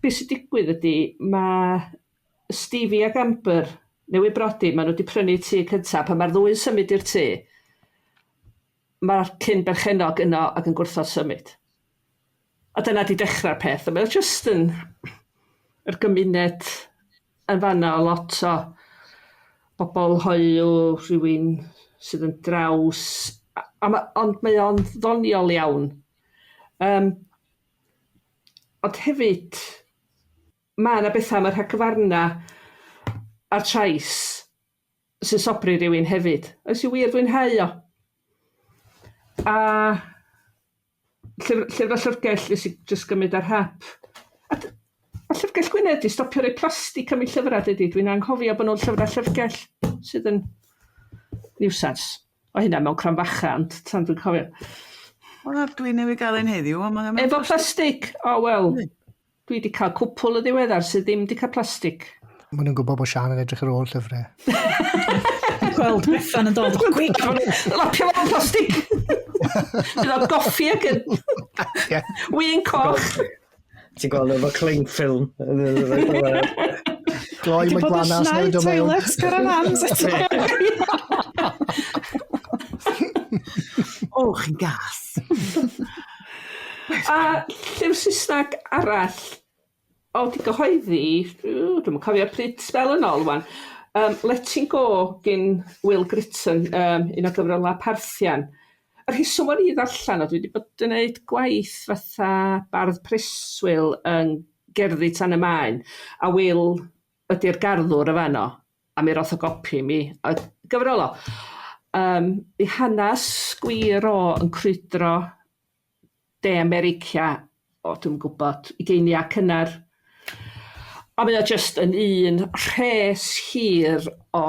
beth sy'n digwydd ydy, mae Stevie ac Amber newydd brodi, maen nhw wedi prynu tŷ cyntaf. Pan mae'r ddwy'n symud i'r tŷ, mae'r cyn berchennog yno ac yn gwrthod symud. A dyna di dechrau'r peth. A mae o jyst yn yr gymuned yn fanna o lot o bobl hoyw, rhywun sydd yn draws, ond mae o'n ddoniol iawn. Ond hefyd, mae yna bethau am y rhagfarna a'r trais sy'n sobri rhywun hefyd. Oes i wir fwynhau o. A llyfr llyfrgell nes i jyst gymryd ar hap. A Llyfrgell Gwynedd 'di stopio rhoi plastig am eu llyfrau dydi? Dwi'n anghofio bod nhw'n llyfrau llyfrgell sydd yn niwsans. O hynna mewn cromfacha, ond tan dwi'n cofio. Wel, dwi newydd gael un heddiw, ond mae Efo plastig? O, wel, dwi wedi cael cwpl y ddiweddar sydd ddim wedi cael plastig. Maen nhw'n gwybod bod Siân yn edrych ar ôl llyfrau. Gweld Bethan yn dod, oh, quick! Lapio fo'n plastig! Bydd o'n goffi ac yn win coch. Ti'n gweld efo cling film. Gloi Di mae bod yn gwanas llnau newid o mewn. toilet caravans eto. O, chi'n gas. A llyfr Saesneg arall o di gyhoeddi, dwi'm yn cofio pryd sbel yn ôl wan, Letting Go gin Will Gritton, un o gyfrolau Parthian. Y rheswm o'n i ddarllen o, dwi wedi bod yn gwneud gwaith fatha bardd preswyl yn Gerddi Tan y Maen, a Will ydy'r garddwr y fanno, a mi roth o gopi i mi, a gyfrol o. I hanes gwir o yn crwydro De America, o dwi'm yn gwybod, ugeiniau cynnar. A mae o jyst yn un rhes hir o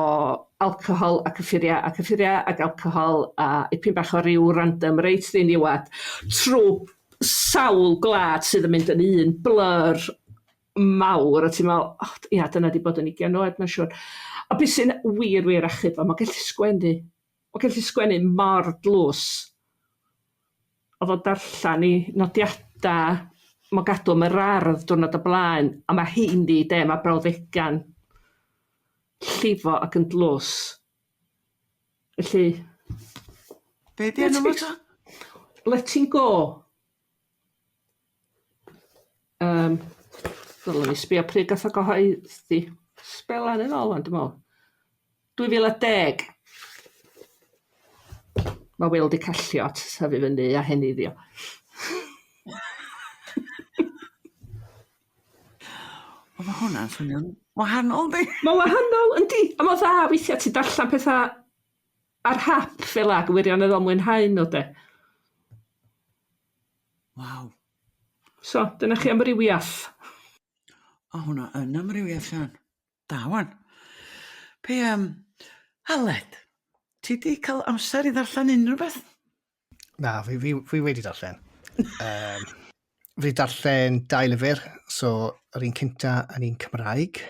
alcohol a cyffuriau a cyffuriau ac alcohol a ipyn bach o ryw random reit ddiniwad trwy sawl gwlad sydd yn mynd yn un blur mawr a ti'n meddwl, oh, ia, dyna di bod yn 20 oed, mae'n siŵr. A beth sy'n wir, wir achub o, mae'n gallu sgwennu. Mae'n gallu sgwennu mor dlws. Oedd o'n darllen i nodiadau, mae'n gadw am yr ardd diwrnod o blaen, a mae heini, de, mae brawddegau'n llifo ac yn dlws. Felly... Be di enw fo ta? Letting Go. Dylwn i sbio pryd gath o gyhoeddi. Sbelan yn ôl wan, dwi'n meddwl. 2010. Mae Will di callio at tyfu fyny a heneiddio. O, mae hwnna'n swnio'n wahanol, di. Mae'n wahanol, yndi. A mae'n dda weithiau ti'n darllen pethau ar hap fel ag wirioneddol mwynhau nhw, de. Waw. So, dyna chi amrywiaeth. O, hwnna yn amrywiaeth, Sian. Da, wan. Pe, Aled, Ti di cael amser i ddarllen unrhyw beth? Na, fi wedi darllen. Fi wedi darllen dau lyfr, so yr un cynta yn un Cymraeg,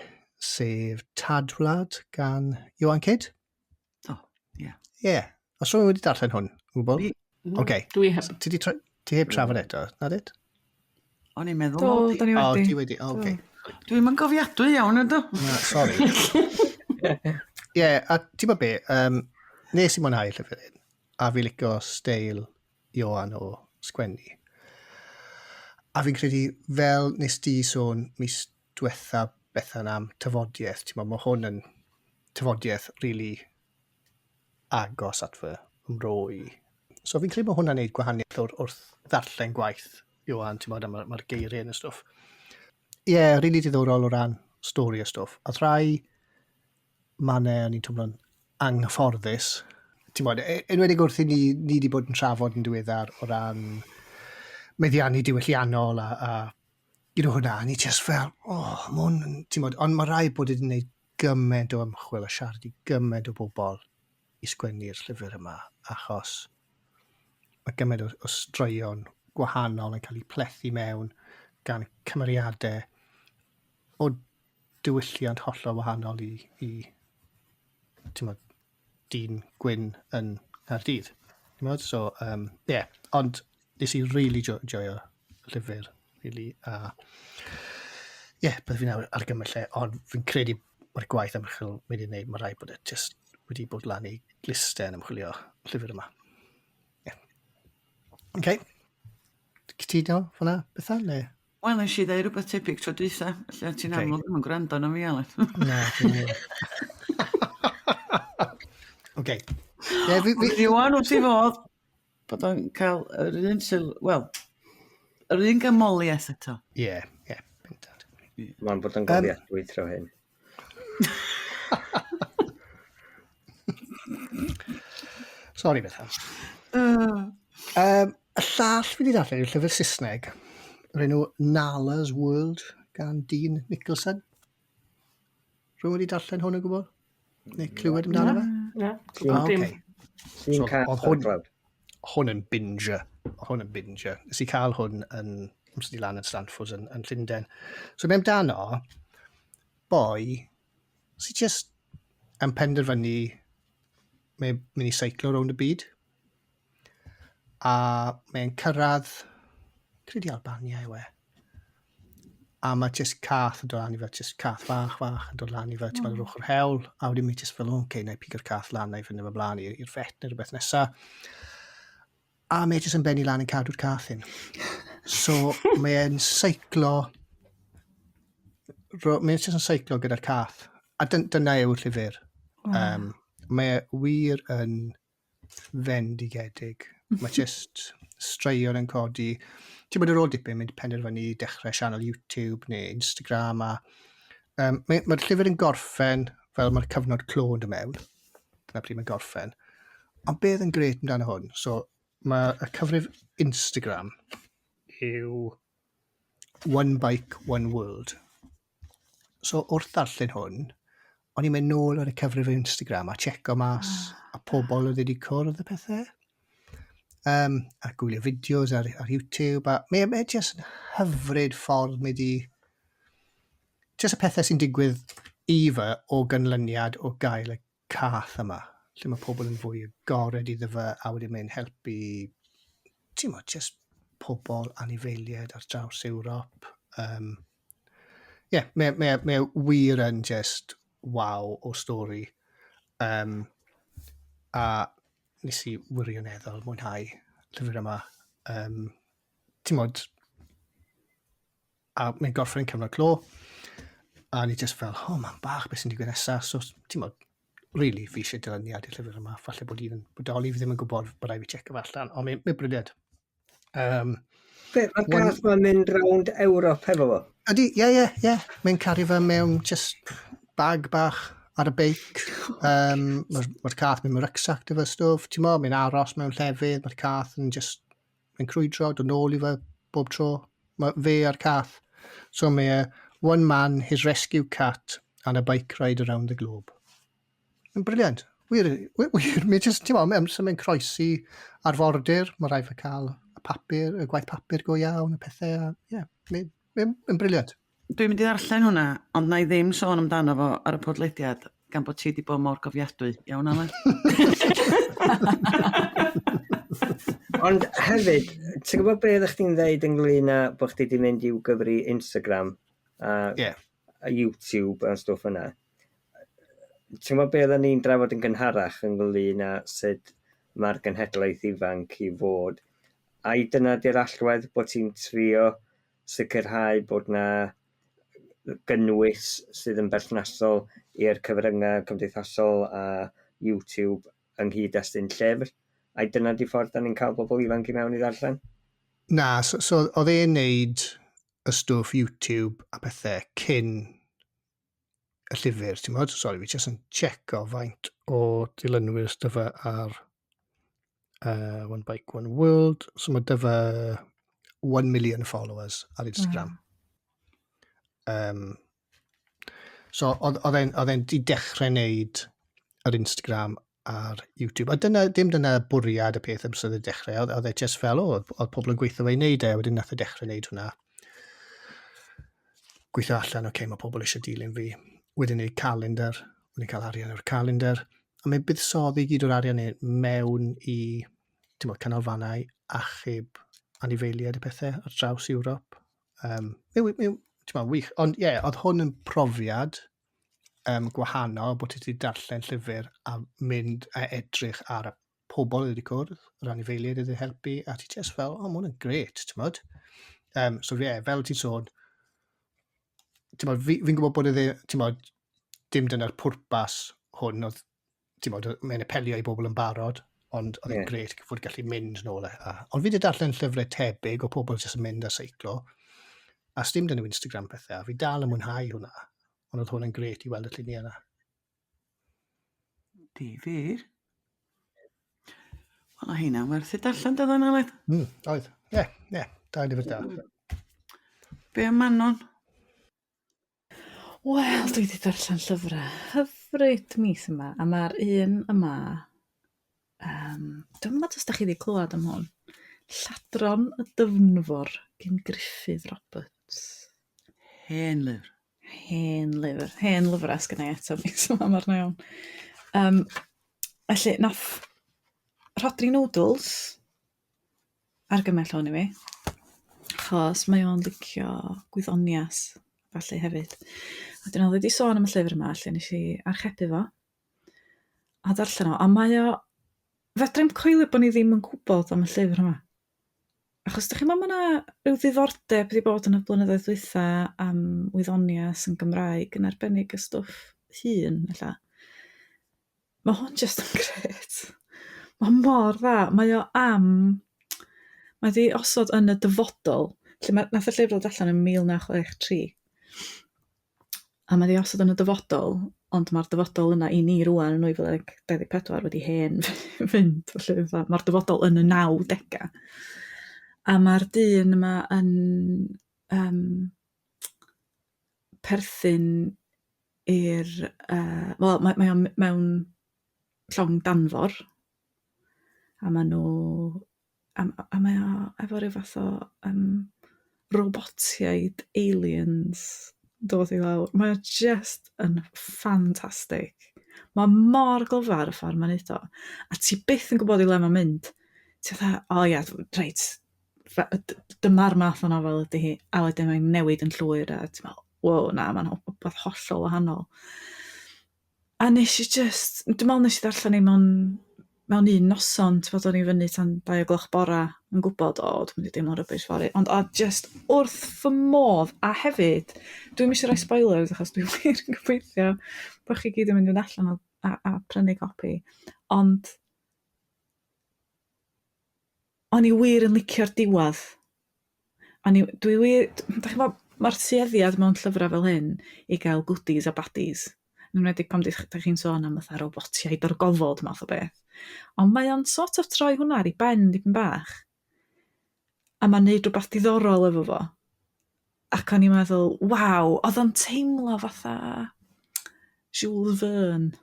sef Tadwlad gan Ioan Kidd. O, ie. Ie. Yeah. Os rwy'n wedi darllen hwn, yn gwybod? Oce. Dwi heb. Ti di ti heb trafod eto, na did? O'n i'n meddwl... Do, da ni wedi. O, ti wedi, o, oce. Dwi'n mynd gofiadwy iawn ydw. Na, sorry. Ie, yeah, a ti'n bod be, nes i mwynhau llyfr hyn, a fi licio steil Ioan o sgwennu. A fi'n credu, fel nes di sôn mis diwetha Bethan am tafodiaeth, ti'n bod, mae hwn yn tafodiaeth really agos at fy mro i. So fi'n credu bod hwnna'n neud gwahaniaeth wrth ddarllen gwaith Ioan, ti'n bod, a mae'r geiriau yn y stwff. Ie, yeah, really diddorol o ran stori a stwff. A rhai mannau o'n i'n teimlo'n anghyfforddus. Ti'n bod, enwedig wrth i ni wedi bod yn trafod yn diweddar o ran meddiannu diwylliannol a you know, hwnna, a ni just fel, oh, ma hwn, ti'n bod, ond mae rhaid bod wedi gwneud gymaint o ymchwil a siarad i gymaint o bobl i sgwennu'r llyfr yma, achos mae gymaint o straeon gwahanol yn cael eu plethu mewn gan cymeriadau o diwylliant hollol wahanol i ti'n bod, dyn gwyn yn Nghaerdydd. Ti'n bod? So, yeah, ond nes i really joio y llyfr, really, a yeah, bydd fi'n argymell e, ond fi'n credu mae'r gwaith ymchwil wedi wneud, mae rhaid bod e just wedi bod lan i glistau yn ymchwilio llyfr yma. Yeah. Okay. Cytuno fyna, Bethan, neu? Wel, nes i ddeud rhywbeth tebyg tro dwytha, felly ti'n okay. amlwg ddim yn gwrando na fi, Aled. Na, dwi'n ddim. Oce. Ie, fi... Iwan wrth i fodd bod o'n cael yr un syl... Wel, yr un gamoliaeth eto. Ie, ie, bendant. Mae'n bod yn gofiadwy tro hyn. Sorry, Bethan. Y llall fi wedi darllen yw'r llyfr Saesneg, o'r enw Nala's World gan Dean Nicholson. Rwy'n wedi darllen hwn o gwbl? Neu clywed amdano fe? Na, Ah, dim. okay. Sy'n So, cael oedd hwn- Hwn yn binger. Hwn yn binger. Nes i cael hwn yn amser di lan yn Stanford yn Llundain. So mae amdano boi sy'n just yn penderfynu mae'n mynd i seiclo rownd y byd. A mae'n cyrraedd, credu Albania yw e. A mae just cath yn dod lan i fe, just cath fach fach yn dod lan i fe, ti'n meddwl, ochr hewl, a wedyn mae just fel, oce, okay, na i pigo'r cath lan, na i fynd efo blaen i'r fet neu rhywbeth nesa. A mae jyst yn benni lan yn cadw'r cath hyn. So mae'n seiclo, mae'n jyst yn seiclo gyda'r cath. A dyna yw'r llyfr. Wow. Mae e wir yn fendigedig. Mae just straeon yn codi. Ti'n bod ar ôl dipyn mynd penderfynu dechrau sianel YouTube neu Instagram a mae'r llyfr yn gorffen fel mae'r cyfnod clo yn dod mewn. Dyna pryd mae'n gorffen. Ond beth yn gret amdano hwn? So mae y cyfrif Instagram yw One Bike, One World. So wrth ddarllen hwn, o'n i'n mynd nôl ar y cyfrif Instagram a checo mas a pobl oedd wedi cwrdd y pethau. A gwylio fideos ar YouTube. A mae jyst yn hyfryd ffordd mae di... Jyst y pethau sy'n digwydd i fe o ganlyniad o gael y cath yma. Lle mae pobl yn fwy agored iddo fe a wedi mynd helpu, ti'n mo, jyst pobl anifeiliaid ar draws Ewrop. Yeah, mae wir yn just wow o stori. A nes i wirioneddol mwynhau llyfr yma. Ti'n modd, a mae'n gorffen yn cyfnod clo, a ni just fel, oh man bach, beth sy'n digwydd nesaf? So, ti'n modd, really, fi eisiau dilyniad i'r llyfr yma. Falle bod un yn bodoli, fi ddim yn gwybod, bod rhaid fi checio fe allan, ond mae'n brilliant. Be, mae'r gath ma'n mynd rownd Ewrop hefo fo? Ydy, ie. Mae'n cario fe mewn just bag bach ar y beic. Mae'r cath mynd mewn rucksack dy fe stwff, ti'n mo, mae'n aros mewn llefydd, mae'r cath yn just, mae'n crwydro, dod nôl i fe bob tro. Mae fe a'r cath. So mae e, one man, his rescue cat, and a bike ride around the globe. Mae'n brilliant. Wir, wir, wir. Mae jyst, ti'n meddwl, amser mae'n croesi arfordir, mae rhaid fe cael y papur, y gwaith papur go iawn, y pethau, a ie, yeah, mae'n mae, mae brilliant. Dwi'n mynd i ddarllen hwnna, ond na i ddim sôn amdano fo ar y podlediad, gan bod ti wedi bod mor gofiadwy. Iawn, Alan? Ond hefyd, ti'n gwybod be oeddech chdi'n ddeud ynglyn â bod chdi wedi mynd i'w gyfri Instagram a, yeah. a YouTube a stwff yna? Ti'n gwybod be oedden ni'n drafod yn gynharach ynglyn â sut mae'r genhedlaeth ifanc i fod? Ai dyna di'r allwedd bod ti'n trio sicrhau bod 'na gynnwys sydd yn berthnasol i'r cyfryngau cymdeithasol a YouTube yng nghyd-destun llyfr? Ai dyna 'di ffordd 'dan ni'n cael bobl ifanc i mewn i ddarllen? Na, so, so oedd e'n neud y stwff YouTube a pethau cyn y llyfr, ti'n modd? Sorry, fi jyst yn checo faint o dilynwyr sydd fe ar One Bike One World. So mae dyfa 1 million followers ar Instagram. So oedd e'n di dechrau wneud ar Instagram ar YouTube. A dyna, dim dyna bwriad y peth amser y dechrau, oedd e just fel, o, oedd pobl yn gweithio fe i wneud e, a wedyn nath e dechrau wneud hwnna. Gweithio allan, oce, okay, mae pobl eisiau dilyn fi. Wedyn neud calendar, wedyn cael arian o'r calendar. A mae'n buddsoddi gyd o'r arian e mewn i ti'n bod, canolfannau achub anifeiliaid a pethau ar draws Ewrop. Ti'n bod, wych. Ond ie, yeah, oedd hwn yn profiad gwahanol, bod ti wedi darllen llyfr a mynd a edrych ar y pobl wedi cwrdd, yr anifeiliaid wedi helpu, a ti just fel, oh, mae hwn yn gret, ti'n bod? So ie, yeah, fel ti'n sôn, ti'n bod, fi'n fi gwybod bod e ti'n bod, dim dyna'r pwrpas hwn, oedd, ti'n bod, mae'n apelio i bobl yn barod, ond oedd e'n yeah. gret fod gallu mynd nôl. E. Ond fi wedi darllen llyfrau tebyg o pobl jyst yn mynd ar seiclo, a sdim dyn nhw Instagram pethau, a fi dal yn mwynhau hwnna, ond oedd hwn yn gret i weld y lluniau yna. Difyr. Wel, o heina'n werth i darllen dyddan, Aled. Oedd. Ie, yeah, ie. Yeah, da lyfr da. Be am Manon? Wel, dwi wedi darllen llyfrau hyfryd mis yma, a mae'r un yma, dwi'n meddwl os da chi wedi clywed am hwn, Lladron y Dyfnfor gyn Gruffydd Roberts. Hen lyfr. Hen lyfr, hen lyfrau sgynna i eto mis yma, mae'r iawn. Felly, nath Rhodri Noodles argymell hwn i fi, achos mae o'n licio gwyddonias felly hefyd. A dyna oedd wedi sôn am y llyfr yma, lle nes i archebu fo a darllen o, a mae o... Fedra i'm coelio bod ni ddim yn gwybod am y llyfr yma. Achos dych chi'n meddwl ma' 'na ryw ddiddordeb wedi bod yn y blynyddoedd dwytha am wyddoniaeth yn Gymraeg, yn arbennig y stwff hŷn ella. Mae hwn jyst yn grêt. Mae mor dda. Mae o am... Mae 'di osod yn y dyfodol, lle mae... Nath y llyfr ddod allan yn 1963. A mae 'di osod yn y dyfodol, ond mae'r dyfodol yna i ni rŵan yn 2024 wedi hen fynd, felly fatha mae'r dyfodol yn y 90au. A mae'r dyn yma yn um, perthyn i'r... Wel, mae, mae o mewn llong danfor, a maen nhw... A mae o efo ryw fath o robotiaid aliens dod i lawr. Mae o just yn ffantastig. Mae mor glyfar y ffordd mae'n neud o. A ti byth yn gwybod i le mae'n mynd. Ti fatha, o ia, reit, dyma'r math o nofel ydy hi. A wedyn mae'n newid yn llwyr a ti'n meddwl, wow, na, mae'n rhywbeth hollol wahanol. A nes i jyst, dwi'n meddwl nes i ddarllen hi mewn un noson, ti'n gwbod, o'n i fyny tan 2 o gloch bora yn gwybod, o, dwi'n mynd i deimlo'n rubbish fory, ond o, jyst wrth fy modd, a hefyd, dwi'm isio rhoi spoilers achos dwi wir yn gobeithio bod chi gyd yn mynd allan a prynu copi, ond o'n i wir yn licio'r diwedd. O'n i, dwi wir, dach chi'n gwbod, mae'r tueddiad mewn llyfrau fel hyn i gael goodies a baddies, yn enwedig pan dach chi'n sôn am fatha robotiaid o'r gofod math o beth. Ond mae o'n sort of troi hwnna ar ei ben dipyn bach. A mae'n neud rhywbeth diddorol efo fo. Ac o'n i'n meddwl, waw, oedd o'n teimlo fatha Jules Verne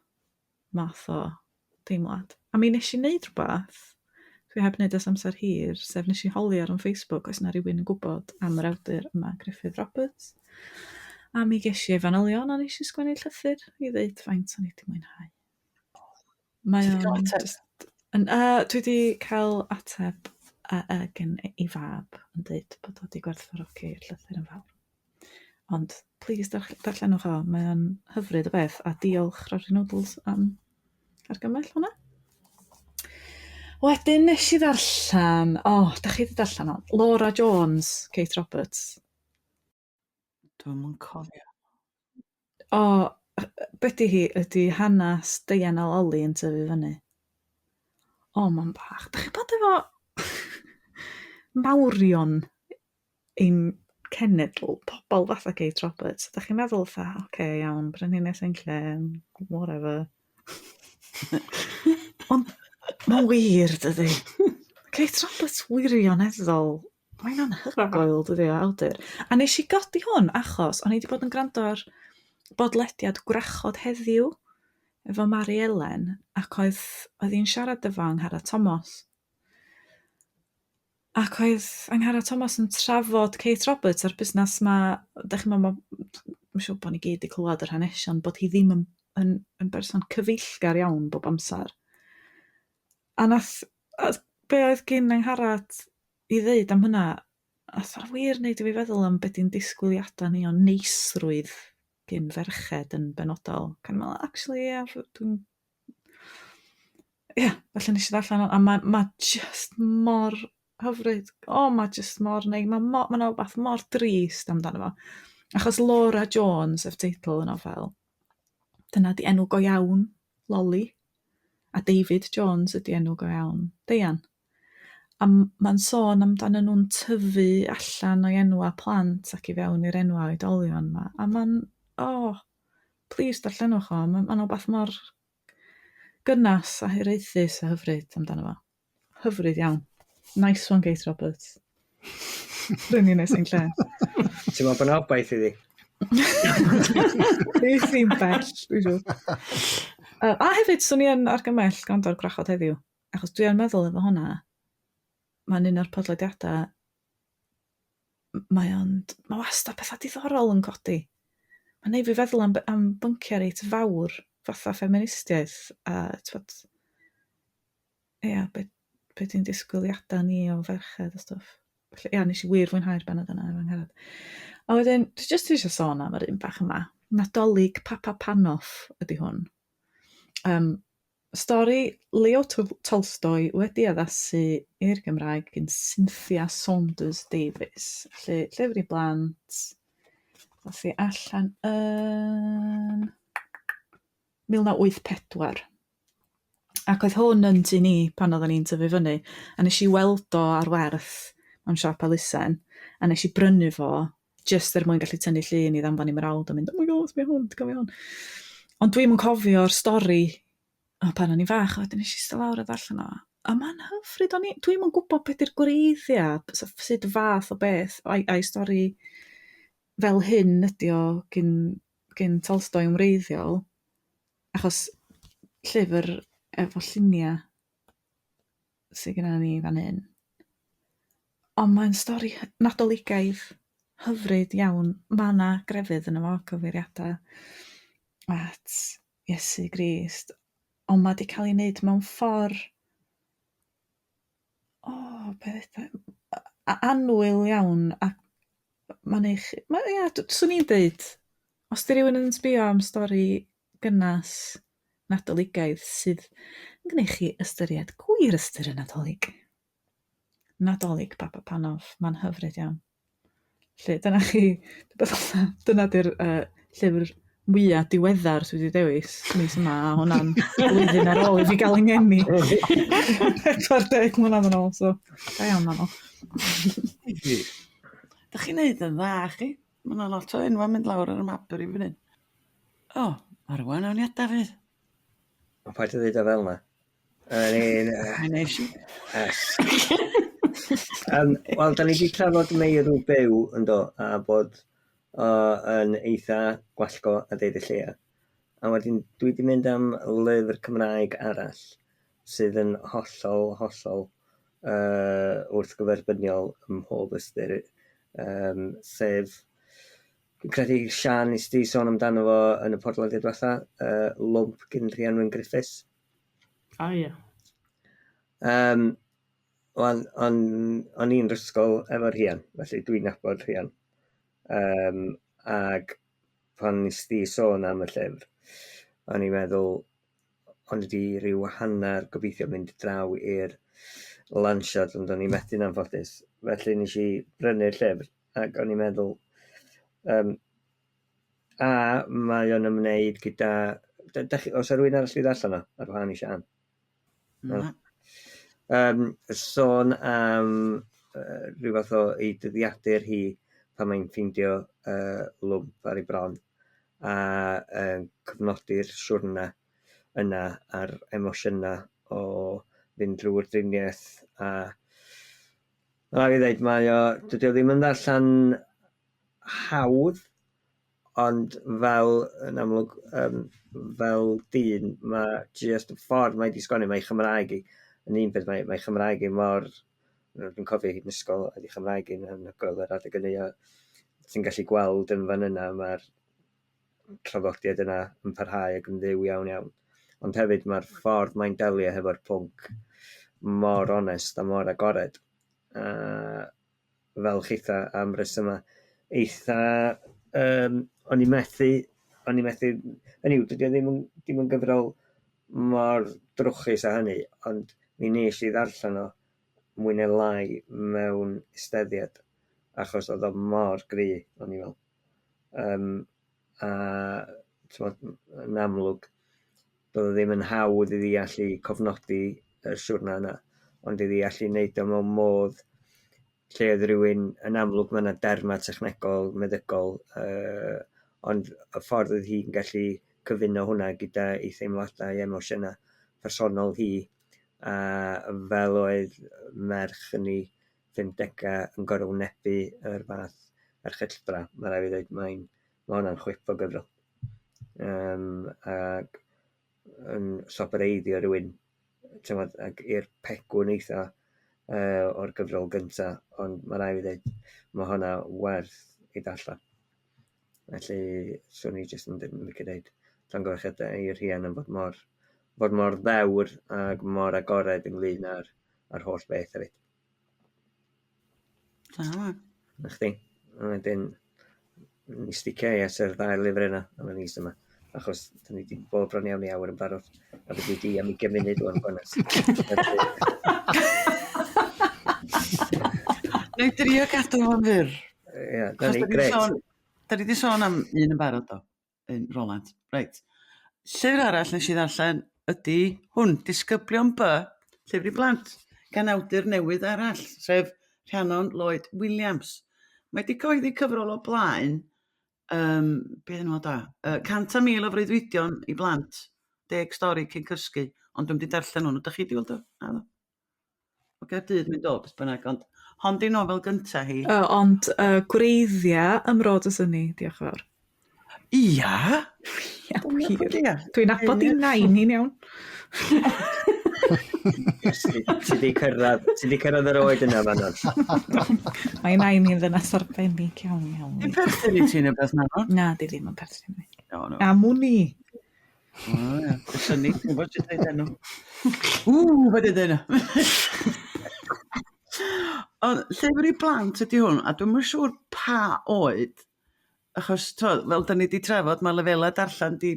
math o deimlad. A mi nes i wneud rhywbeth dwi heb wneud ers amser hir, sef nes i holi ar yn Facebook oes 'na rywun yn gwybod am yr awdur yma, Gruffydd Roberts. A mi ges i ei fanylion a nes i sgwennu llythyr i ddeud faint o'n i 'di mwynhau. Mae Ti 'di cael o'n ateb? jyst yn dwi 'di cael ateb gen ei fab yn deud bod o 'di gwerthfawrogi'r llythyr yn fawr. Ond plis darllenwch o, mae o'n hyfryd o beth, a diolch Rhodri Noodles am argymell hwnna. Wedyn nes i ddarllen, o, oh, da chi 'di darllen o, Laura Jones, Kate Roberts. Dwi'm yn cofio. O, be 'di hi ydi hanes Deian a Loli yn tyfu fyny. O, mae'n bach. Da chi'n bod efo mawrion ein cenedl, pobl fatha Kate Roberts. Da chi'n meddwl fatha, oce, okay, iawn, Brenhines ein llên, whatever. Ond mae'n wir, dydy. Kate Roberts wirioneddol. Mae'n anhygoel, dydy, o awdur. A nes i godi hwn achos o'n i wedi bod yn gwrando ar bodlediad Gwrachod Heddiw efo Mari Elen, ac oedd, oedd hi'n siarad efo Angharad Tomos. Ac oedd Angharad Tomos yn trafod Kate Roberts a'r busnes 'ma, dach chi'n meddwl, mae'n siŵr bod ni gyd 'di clywed yr hanesion, bod hi ddim yn berson cyfeillgar iawn bob amser. A nath, be oedd gyn Angharad i ddeud am hynna, nath o wir wneud i fi feddwl am be 'di'n disgwyliadau ni o neisrwydd gyn ferched yn benodol. Ac o'n i'n meddwl, actually, ie, dwi'n... Ie, felly nes i ddarllen o, a ma jyst mor hyfryd. O, ma jyst mor neis. Ma' ma' 'na wbath mor drist amdano fo. Achos Laura Jones, sef teitl y nofel, dyna 'di enw go iawn Loli, a David Jones ydi enw go iawn Deian. A ma'n sôn amdanyn nhw'n tyfu allan o'i enwa plant ac i fewn i'r enwa oedolion 'ma, a ma'n, o, plis darllenwch o, ma' 'na wbath mor gynnas a hiraethus a hyfryd amdano fo. Hyfryd iawn. Nice one, Kate Roberts. Brenhines ein llên. Ti'n meddwl bod 'na obaith iddi? Byth ddim bell, dwi'n siŵr. A hefyd, swn i yn argymell gwrando ar Gwrachod Heddiw, achos dwi yn meddwl efo hwnna, mae'n un o'r podlediadau, mae o'n, mae wastad pethau diddorol yn codi. Mae'n neud fi feddwl am bynciau reit fawr, fatha ffeministiaeth, a t'bod, ia, be di'n disgwyliadau ni o ferched a stwff. Felly, ia, nes i wir fwynhau'r bennod yna efo Angharad. A wedyn, dwi jyst eisiau sôn am yr un bach yma. Nadolig Papa Panoff ydy hwn. Stori Leo Tolstoy wedi addasu i'r Gymraeg gan Cynthia Saunders Davies. Felly, llyfr i blant, ddoth hi allan yn 1984. Ac oedd hwn yn tŷ ni pan oedden ni'n tyfu fyny, a nes i weld o ar werth mewn siop elusen, a nes i brynu fo jyst er mwyn gallu tynnu llun i ddanfon i mrawd a mynd, oh my god, sbia hwn, ti'n cofio hwn? Ond dwi'm yn cofio'r stori o pan o'n i'n fach, a wedyn nes i eistedd lawr a darllen o. A mae'n hyfryd, o'n i, dwi'm yn gwybod beth yw'r gwreiddiau, sut fath o beth, a'i stori fel hyn ydi o gyn Tolstoy yn wreiddiol, achos llyfr efo lluniau sydd genna ni fan hyn. Ond mae'n stori Nadoligaidd hyfryd iawn. Mae yna grefydd yno fo, cyfeiriadau at Iesu Grist, ond mae 'di cael ei wneud mewn ffordd, o, be ddeuda, annwyl iawn, a mae'n eich, ia, swn i'n deud, os 'di rhywun yn sbio am stori gynnas Nadoligaidd sydd yn gwneud chi ystyried gwir ystyr y Nadolig. Nadolig Papa Panoff, mae'n hyfryd iawn. Felly dyna chi, dyna di'r llyfr mwyaf diweddar dwi wedi dewis mis yma, a hwnna'n blwyddyn ar ôl i fi gael yng ngeni. 40 mlynedd yn ôl, so da iawn, Manon. Da chi'n neud yn dda, chi. Mae yna lot o enwau mynd lawr ar y map yr i fan hyn. O, mae rwan o'n iada fydd. Ond paid â ddeud o fel yna. Mi nes i. Wel, da ni wedi trafod meirw byw yn do, a bod o yn eitha gwallgo a deud y lleia. A wedyn dwi wedi mynd am lyfr Cymraeg arall sydd yn hollol, hollol wrthgyferbyniol ym mhob ystyr, sef, dwi'n credu Siân nes di sôn amdano fo yn y podlediad diwetha, Lwmp gan Rhianwen Griffiths. O ie. Wel, o'n i'n ysgol efo Rhian, felly dwi'n nabod Rhian. Ag pan nes di sôn am y llyfr, o'n i'n meddwl, o'n i 'di ryw hanner gobeithio mynd draw i'r lansiad, ond o'n i'n methu'n anffodus. Felly nes i brynu'r llyfr, ac o'n i'n meddwl, a mae o'n ymwneud gyda... Dach chi, oes 'na rywun arall 'di ddarllen o, ar wahân i Siân? Na. Sôn am rhyw fath o ei dyddiadur hi pan mae'n ffeindio lwmp ar ei bron a cofnodi'r siwrna yna a'r emosiynau o fynd drwy'r driniaeth a ma' raid fi ddeud mae o, dydy o ddim yn ddarllen hawdd, ond fel yn amlwg fel dyn ma' jyst y ffordd mae 'di sgwennu, mae Chymraeg hi yn un peth, mae Chymraeg hi mor, dwi'n cofio hi'n ysgol oedd ei Chymraeg hi'n anhygoel yr adeg hynny a ti'n gallu gweld yn fan yna mae'r traddodiad yna yn parhau ac yn fyw iawn iawn. Ond hefyd mae'r ffordd mae'n delio hefo'r pwnc mor onest a mor agored. Fel chitha am resymau eitha, o'n i'n methu, o'n i'n methu, hynny yw, dydy o ddim yn, ddim yn gyfrol mor drwchus â hynny, ond mi wnes i ddarllen o mwy neu lai mewn eisteddiad, achos oedd o mor gry, o'n i'n meddwl. A t'mod, yn amlwg, doedd o ddim yn hawdd iddi allu cofnodi y siwrna yna, ond iddi allu wneud o mewn modd lle oedd rhywun, yn amlwg mae yna dermau technegol, meddygol, ond y ffordd oedd hi'n gallu cyfuno hwnna gyda ei theimladau, ei emosiynau personol hi, a fel oedd merch yn ei 50au yn gorfod wynebu yr fath erchylltra, mae rhaid fi ddweud, mae hwnna'n chwip o gyfrol. Ac yn sobereiddio rhywun, t'mod, ac i'r pegwn eitha o'r gyfrol gynta, ond mae rhaid fi ddweud, mae hwnna werth ei darllen. Felly, swn i jyst yn licio dweud llongyfarchiadau i Rhian am fod mor ddewr ac mor agored ynglyn â'r holl beth hefyd. Da, wan. Na chdi. A wedyn, ni sticio i at yr ddau lyfr yna am y mis yma, achos dyn ni wedi bod bron iawn i awr yn barod, a fyddi di am 20 munud wan, Gwanas. Neu drio gadw fo'n fyr. Ie, da ni, gret. Da ni wedi sôn am un yn barod do, un Roland. Reit. Llyfr arall nes i ddarllen ydy hwn, Disgyblion B, llyfr i blant, gan awdur newydd arall, sef Rhiannon Lloyd Williams. Mae wedi cyhoeddi cyfrol o blaen, be enw o da? 100,000 o freuddwydion i blant, 10 stori cyn cysgu, ond dwi'm 'di darllen hwn. Ydych chi wedi weld o? Naddo? O Gaerdydd mae'n dod, beth bynnag, ond hon di nofel gynta hi. Ond gwreiddiau ym Mro Dysynni, diolch yn fawr. Ia? Ia, wir. Dwi'n nabod i nain hi'n iawn. Ti di cyrraedd, ti di cyrraedd yr oed yna, Manon. Mae nain hi'n ddynas arbennig iawn, iawn. Di'n perthyn i ti neu beth, Manon? Na, di ddim yn perthyn i mi. No, no. Am wn i. O, ia. Dysynni, ti'n gwybod sut dweud enw. Ww, be dweud enw? Ond llyfr i blant ydy hwn, a dwi'm yn siŵr pa oed, achos t'mod, fel da ni 'di trafod, mae lefelau darllen 'di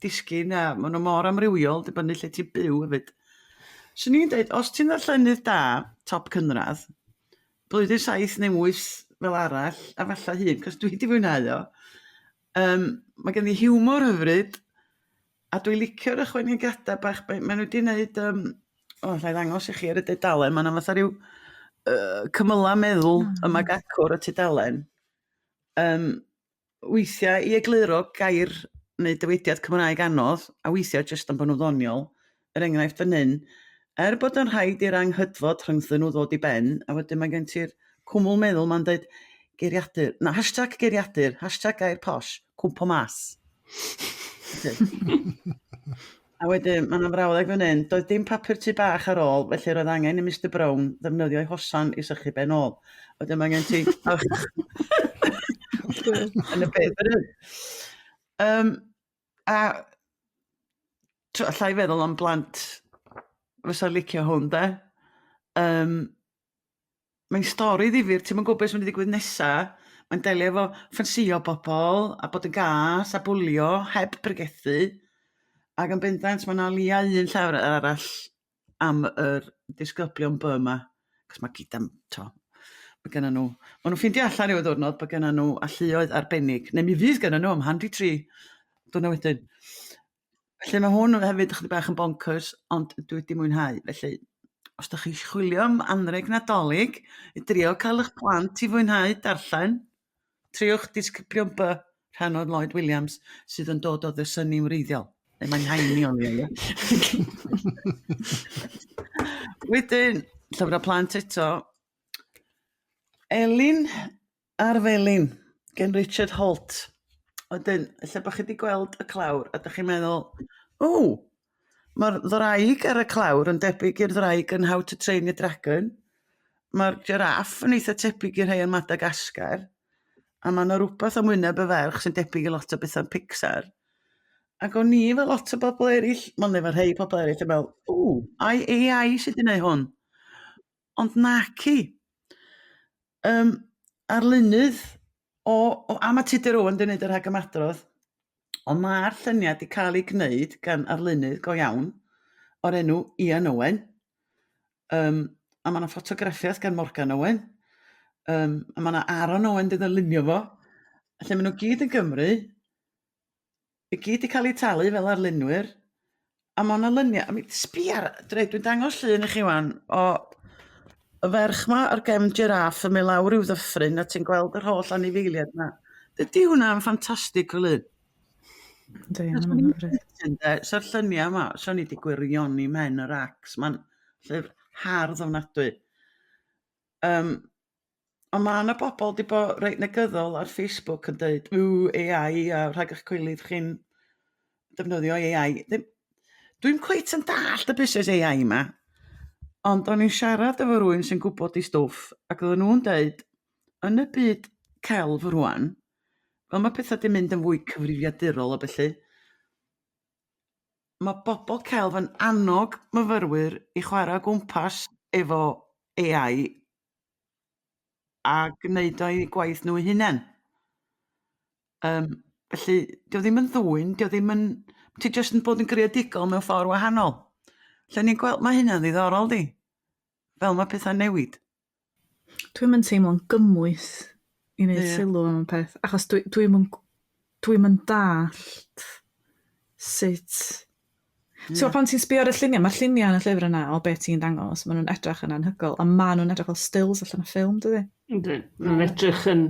disgyn a maen nhw mor amrywiol, dibynnu lle ti'n byw hefyd. Swn i'n deud, os ti'n ddarllenydd da, top cynradd, blwyddyn 7 neu 8 fel arall, a falle hŷn, cos dwi 'di fwynhau o. Mae gen i hiwmor hyfryd, a dwi'n licio'r ychwanegiadau bach. Maen nhw wedi wneud, o, alla i ddangos i chi ar y dudalen, mae yna fatha rhyw cymylau meddwl yma ac acw ar y tudalen. Weithiau i egluro gair neu dywediad Cymraeg anodd, a weithiau jyst am bod nhw'n ddoniol. Er enghraifft fan hyn, er bod yn rhaid i'r anghydfod rhyngthyn nhw ddod i ben, a wedyn mae gen ti'r cwmwl meddwl ma'n deud geiriadur, na, hashtag geiriadur, hashtag gair posh, cwmpo mas. A wedyn, mae yna frawddeg fan hyn, doedd dim papur tŷ bach ar ôl, felly roedd angen i Mr Brown ddefnyddio ei hosan i sychu ben ôl. Wedyn mae angen ti... Yn y beth fan hyn. Um, a allai feddwl am blant fysa licio hwn, de. Um, mae'n stori ddifyr, ti'm yn gwybod beth sy'n mynd i ddigwydd nesa. Mae'n delio efo ffansïo bobl a bod yn gas a bwlio heb bregethu. Ac yn bendant mae 'na o leia un llyfr arall am yr disgyblion B 'ma. Cos mae gyd am, t'o', mae genna nhw, maen nhw'n ffeindio allan ryw ddiwrnod bod genna nhw alluoedd arbennig, neu mi fydd genna nhw am hanner 'di tri diwrnod wedyn. Felly mae hwn hefyd ychydig bach yn bonkers, ond dwi wedi mwynhau. Felly, os da chi'n chwilio am anrheg Nadolig, i drio cael eich plant i fwynhau darllen, triwch Disgyblion B, rhan o'r Lloyd Williams, sydd yn dod o Ddysyni wreiddiol. Neu mae'n haeni o'n i, ie. Wedyn, llyfrau plant eto. Elin a'r Felin gen Richard Holt. Wedyn, ella bod chi wedi gweld y clawr a dych chi'n meddwl, o, mae'r ddraig ar y clawr yn debyg i'r ddraig yn How to Train Your Dragon. Mae'r jiraff yn eitha tebyg i'r rhai yn Madagascar. A mae yna rhywbeth am wyneb y ferch sy'n debyg i lot o bethau'n Pixar. Ac o'n i fel lot o bobl eraill, mond efo rhai pobl eraill yn meddwl, o, ai AI sydd wedi gwneud hwn? Ond naci. Um, arlunydd o, o a mae Tudur Owen wedi gwneud y rhagymadrodd, ond mae'r lluniau wedi cael ei gwneud gan arlunydd go iawn o'r enw Ian Owen. Um, a mae yna ffotograffiaeth gan Morgan Owen. Um, a mae yna Aaron Owen wedi ddylunio fo. Felly maen nhw gyd yn Gymru. I gyd 'di cael eu talu fel arlunwyr, a ma' 'na luniau, I mean, sbia ar, dre, dwi'n dangos llun i chi 'wan o y ferch 'ma ar gefn jiráff yn mynd lawr ryw ddyffryn a ti'n gweld yr holl anifeiliaid 'ma. Dydy hwnna yn ffantastig o lun? Yndi, ma' hwnna'n hyfryd. Ynde, so'r lluniau 'ma, swn i 'di gwirioni mhen y racs, ma'n llyfr hardd ofnadwy. Um, Ond ma' 'na bobl 'di bod reit negyddol ar Facebook yn deud ww AI a rhag eich coelydd chi'n defnyddio AI. Ddim... Dwi'm cweit yn dallt y busnes AI 'ma, ond o'n i'n siarad efo rywun sy'n gwybod 'i stwff ac oedden nhw'n deud yn y byd celf rŵan, fel ma' petha 'di mynd yn fwy cyfrifiadurol a ballu, ma' bobl celf yn annog myfyrwyr i chwarae o gwmpas efo AI a gwneud o i gwaith nhw eu hunain. Um, felly, dio ddim yn ddwyn, dio ddim yn... Ti jyst yn bod yn greadigol mewn ffordd wahanol. Lle ni'n gweld, mae hynna'n ddiddorol di. Fel mae pethau'n newid. Dwi'm yn teimlo'n gymwys i wneud yeah. sylw am y peth, achos dwi'm dwi dwi dwi'm yn dallt sut... Yeah. So pan ti'n sbio ar y lluniau, mae'r lluniau yn y llyfr yna o beth ti'n dangos, maen nhw'n edrych yn anhygoel, a maen nhw'n edrych fel stills allan o ffilm, dydy? Yndyn, maen nhw'n edrych yn...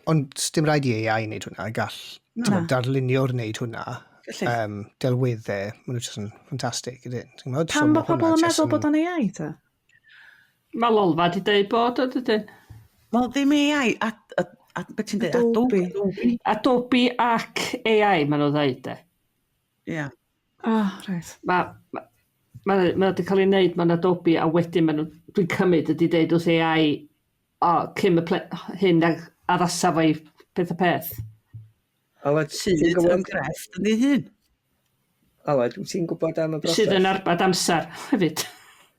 Ond dim rhaid i AI wneud hwnna, gall no. darluniwr wneud hwnna. Delweddau, maen nhw jyst yn ffantastig, ydyn. Pam so, bod pobl yn meddwl bod o'n AI, ta? Mae Lolfa 'di deud bod o dydyn? Wel ddim AI, a, a, a beth ti'n deud? Adobe. Adobe. Adobe ac AI maen nhw'n dweud de. Ie. Yeah. Oh, right. Mae ma, ma, ma wedi cael ei wneud mewn Adobe a wedyn maen nhw, dwi'n cymryd ydi deud wrth AI, o, cyn y ple, hyn ag addasa fo i peth a peth. Aled, Sydd yn grefft yn ei hun. Aled, wyt ti'n gwybod am y broses? Sydd yn arbad amser hefyd.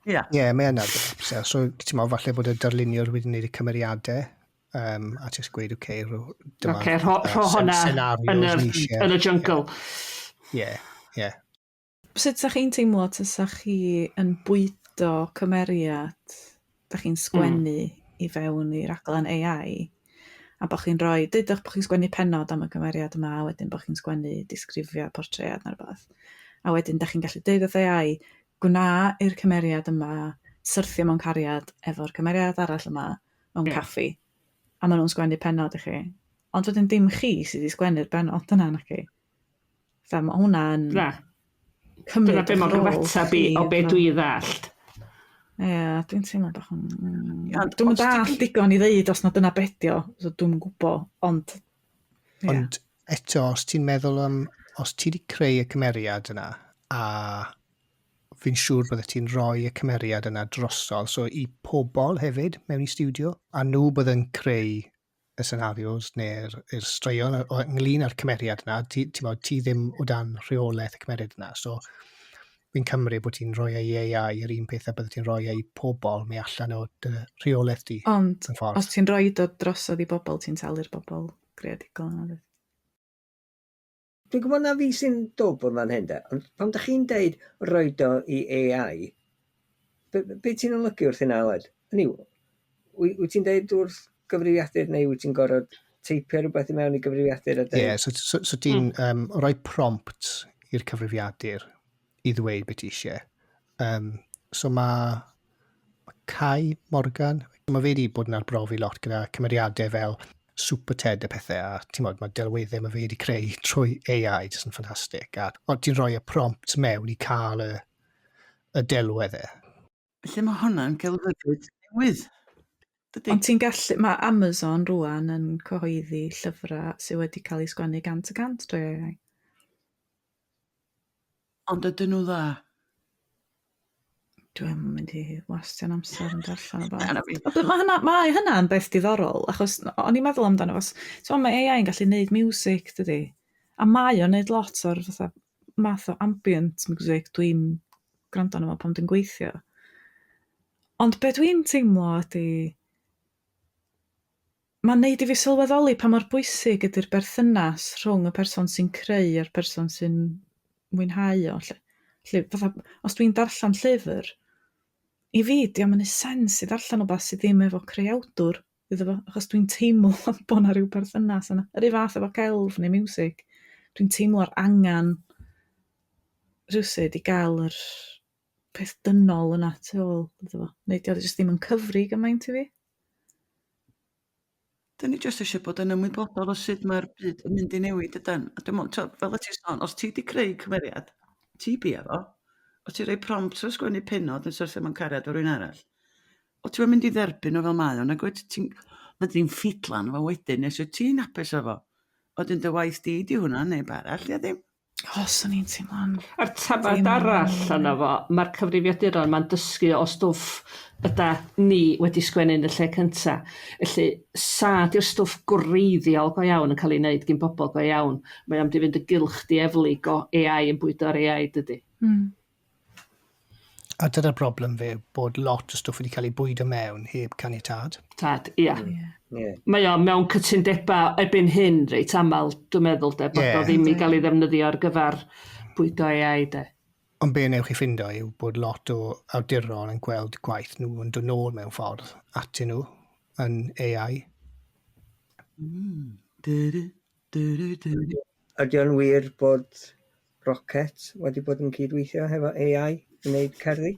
Ie. Yeah. Ie, yeah, mae yn arbad amser. So, ti'n meddwl, falle bod y darluniwr wedi gwneud y cymeriadau um, a jyst gweud, oce, okay, rho, dyma okay, rho, rho hwnna yn y, yn y jungle. Ie, ie. Sut 'sa chi'n teimlo tasa chi yn bwydo cymeriad dach chi'n sgwennu i fewn i raglen AI a bo' chi'n rhoi, deudwch bo' chi'n sgwennu pennod am y cymeriad yma a wedyn bo' chi'n sgwennu disgrifiad, portread neu rywbeth, a wedyn dach chi'n gallu deud wrth AI, gwna i'r cymeriad yma syrthio mewn cariad efo'r cymeriad arall yma mewn caffi, a maen nhw'n sgwennu pennod i chi. Ond wedyn dim chi sydd wedi sgwennu'r bennod yna, naci? Fatha ma' hwnna'n... Na. Cymryd Dyna be mae'n gyfateb i o be dwi ddallt. Ie, dwi'n teimlo bach yn... Dwi'm yn dallt digon i ddeud os na dyna be' 'di o, so dwi'm yn gwbo, ond... Ond eto, os ti'n meddwl am... os ti wedi creu y cymeriad yna, a fi'n siŵr bydde ti'n rhoi y cymeriad yna drosodd, so i pobl hefyd mewn i studio, a nhw bydde'n creu y scenarios neu'r straeon ynglyn â'r cymeriad yna, ti, ti, bod, ti ddim o dan rheolaeth y cymeriad yna. So, fi'n cymryd bod ti'n rhoi ei AI yr un peth a bydde ti'n rhoi ei pobl mae allan o dy rheolaeth di. Ond, os ti'n rhoi o drosodd i bobl, ti'n talu'r bobl greadigol yna. Dwyt? Dwi'n gwybod na fi sy'n dwb yn fan hyn de, ond pan da chi'n deud roed o i AI, be, be ti'n olygu wrth hynna, Aled? Hynny yw, wyt ti'n deud wrth gyfrifiadur neu wyt ti'n gorfod teipio rhywbeth i mewn i gyfrifiadur a deud... Ie, yeah, so ti'n rhoi prompt i'r cyfrifiadur i ddweud beth ti eisiau. So mae Kai Morgan, mae fe wedi bod yn arbrofi lot gyda cymeriadau fel Super Ted a pethau, a ti'n modd, mae delweddau mae fe wedi creu trwy AI, jyst yn ffantastig. A ond ti'n rhoi y prompt mewn i cael y delweddau. Felly mae hwnna'n gelfyddyd newydd. Dydy? Ond ti'n gallu, mae Amazon rwan yn cyhoeddi llyfrau sydd wedi cael eu sgwennu 100% drwy AI. Ond ydyn nhw dda? Dwi'n mynd i wastio'n amser yn darllen o Na, na fi. Mae hynna, mae hynna'n beth diddorol, achos o'n i'n meddwl amdano fo. So, mae AI yn gallu neud music, dydy? A mae o'n neud lot o'r fatha math o ambient music dwi'n gwrando arno fo pan dwi'n gweithio. Ond be dwi'n teimlo ydy, mae'n neud i fi sylweddoli pa mor bwysig ydy'r berthynas rhwng y person sy'n creu a'r person sy'n mwynhau o. Lle, lle, fatha, os dwi'n darllen llyfr, i fi, dio'm yn neud sens i ddarllen wbath sydd ddim efo creawdwr iddo fo, achos dwi'n teimlo bod 'na ryw berthynas yna. Yr un fath efo celf neu music, dwi'n teimlo'r angan rywsut i gael yr peth dynol yna tu ôl iddo fo. Neu dio jyst ddim yn cyfri gymaint i fi. Dyn ni jyst eisiau bod yn ymwybodol o sut mae'r byd yn mynd i newid ydan. A dwi'n meddwl, fel y ti'n sôn, os ti 'di creu cymeriad, ti bia fo, os ti'n rhoi prompt o sgwennu pennod yn syrthio mewn cariad efo rhywun arall, o ti'n mynd i dderbyn o fel mae o, nag wyt ti'n fyddi di'n ffidlan efo wedyn nes wyt ti'n hapus efo. Wedyn dy waith di 'di hwnna, neb arall, ia ddim. O, swn i'n teimlo'n... A'r tafad arall yna fo, mae'r cyfrifiaduron ma'n dysgu o stwff yda ni wedi sgwennu yn y lle cynta. Felly, sa di'r stwff gwreiddiol go iawn yn cael ei wneud gin bobl go iawn. Mae o'n mynd i fynd y gylch dieflig o AI yn bwydo'r AI, dydy. A dyna'r broblem fe, bod lot o stwff wedi cael ei bwydo mewn heb caniatâd. Tad, ia. Yeah. Mae o mewn cytundebau erbyn hyn reit aml, dwi'n meddwl, de, bod o ddim i gael ei ddefnyddio ar gyfer bwydo AI, de. Ond be newch chi ffindo yw bod lot o awduron yn gweld gwaith nhw yn dod nôl mewn ffordd atyn nhw yn AI. Ydy o'n wir bod Rocket wedi bod yn cydweithio hefo AI i wneud cerddi?